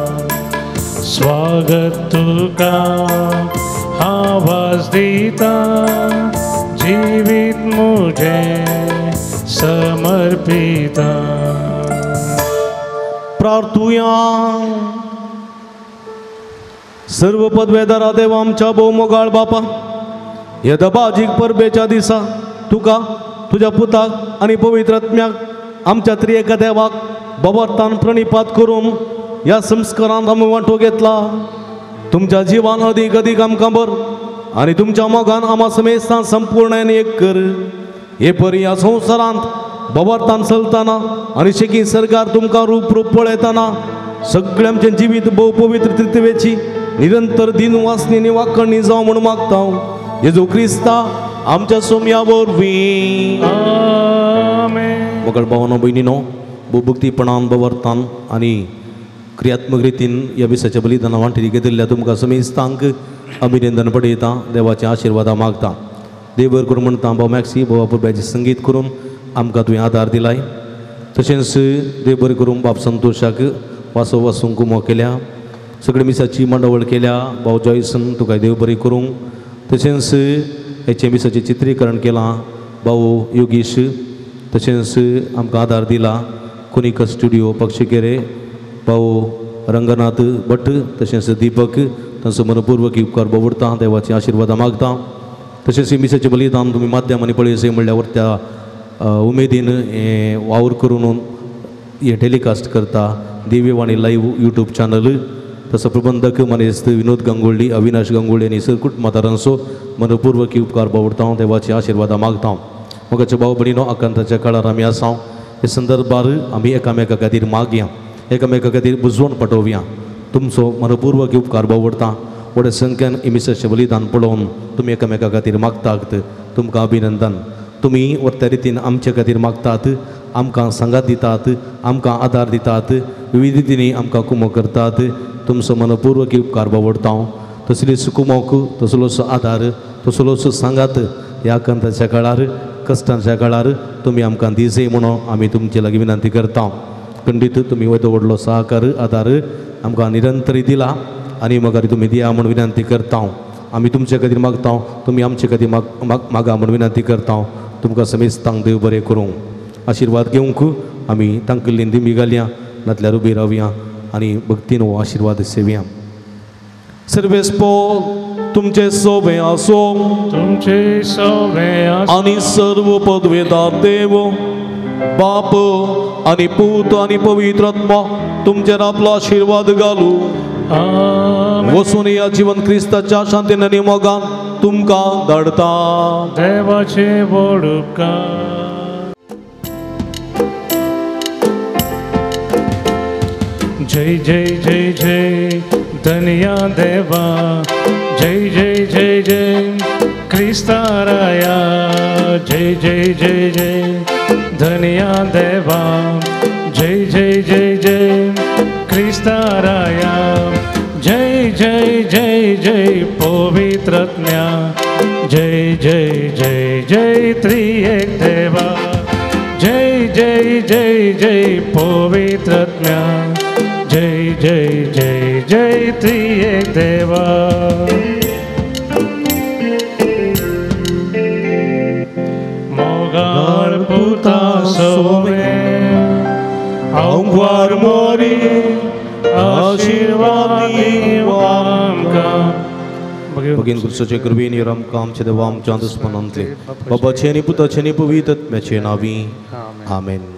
स्वागत तुका आवाज दिता जिवीत मुझे समर्पिता. प्रार्थुया. सर्व पदवेदारा देव आमच्या भोवमोगाळ बापा ह्या दबाजीक परबेच्या दिसा तुका तुज्या पुताक आनी पवित्र आत्म्याक आमच्या त्रिएका देवाक बाबरतान प्रणिपात करून ह्या संस्कारांत आमी वांटो घेतला. तुमच्या जिवान अदीक अदीक आमकां बर आनी तुमच्या मोगान आमा समेस्तान संपूर्ण एक कर. हे परी ह्या संवसारांत बाबरतान चलतना आनी शेकी सरकार तुमकां रूप रूप पळयतना सगळें आमचें जिवीत भोव पवित्र त्रित्वेची निरंतर दिन वासनी आनी वाकणी जावं म्हूण मागता. जेजू क्रिस्ता आमच्या सोम्या वरवीं. वगळ भावानो भयणीनो भोवभक्तीपणान बवरतान आनी क्रियात्मक रितीन ह्या विसाच्या बलिदाना वांटेली घेतिल्ल्या तुमकां समेस्तांक अभिनंदन पडयता. देवाचे आशिर्वादा मागता. देव बरें करूं म्हणटा भाव मॅक्सी भावा पुरब्याचें संगीत करून आमकां तुवें आदार दिलाय. तशेंच देव बरें करूं बाब संतोशाक वासो वासूंक कुमो केल्या सगळे मिसाची मांडावळ केल्या भाव जॉयसन तुका देव बरें करूं. तशेंच हेचें मिसाचें चित्रीकरण केलां भाऊ योगेश. तशेंच आमकां आदार दिला कोनिका स्टुडियो पक्षिकेरे भाऊ रंगनाथ भट तशेंच दीपक तांचो मनपूर्वक उपकार बोवडता. देवाचे आशिर्वादां मागता. तशेंच मिसाचें बलिदान तुमी माध्यमांनी पळयसे म्हणल्यार त्या उमेदीन हें वावर करून हें टेलिकास्ट करता दिव्यवाणी लायव्ह यूट्यूब चॅनल. तसो प्रबंधक मानेस्त विनोद गांगोळ्ळी अविनाश गांगोळ्ळी आनी सर कुटुंबादारांचो मनपूर्वक उपकार बावडता. देवाचे आशिर्वादां मागता. मोगाचे भाव भयणीनो आकांताच्या काळार आमी आसा. हे संदर्भार आमी एकामेका खातीर मागया एकामेका खातीर बुजवण पटोवया. तुमचो मनपूर्वक उपकार बावडता. व्हड संख्येन मिसाचें बलिदान पळोवन तुमी एकामेका खातीर मागतात. तुमकां अभिनंदन. तुमी व्हडल्या रितीन आमचे खातीर मागतात आमकां सांगात दितात आमकां आदार दितात विविध रितींनी आमकां कुमो करतात. तुमचो मनपूर्वक उपकार बावडता. तसलीच कुमोक तसलोच आदार तसलोच सांगात ह्या आकांताच्या काळार कश्टांच्या काळार तुमी आमकां दिसय म्हणून आमी तुमचे लागीं विनंती करता. खंडीत तुमी वयतो व्हडलो सहकार आदार आमकां निरंतर दिला आनी मगारी तुमी दिया म्हूण विनंती करता. आमी तुमचे खातीर मागता तुमी आमचे खातीर मागा म्हूण विनंती करता. तुमकां समेस्तांक देव बरें करूं. आशिर्वाद घेवंक आमी तांकल्ली दिंबी घालया नातल्यार उबी रावया आनी भक्तीन हो आशिर्वाद सेवया. सर्वेस्पो तुमचे सोबे आसो तुमचे सोबे आनी सर्व पदवेदार देव बाप आनी पूत आनी पवित्र आत्मा तुमचेर आपलो आशिर्वाद घालू. वसून ह्या जिवन क्रिस्ताच्या शांतीन आनी मोगान तुमकां धाडटा. देवाचे व्हड उपकार. जय जय जय जय धन्या देवा, जय जय जय जय क्रिस्ताराया, जय जय जय जय धन्या देवा, जय जय जय जय क्रिस्ताराया, जय जय जय जय पवित्रज्ञा, जय जय जय जय त्रिएक देवा, जय जय जय जय पवित्रज्ञा, जय जय जय जय त्रिएक देवा. मोगाळ पुता सोवे आंवार मोरी आशीर्वादी आमकां. भगीन क्रिस्ताचे कृपेन आमकां आमच्या देवा आमच्या दुस्मनांतले बाबाचे आनी पुताचे आनी पवित्र आत्म्याचे नांवी आमेन.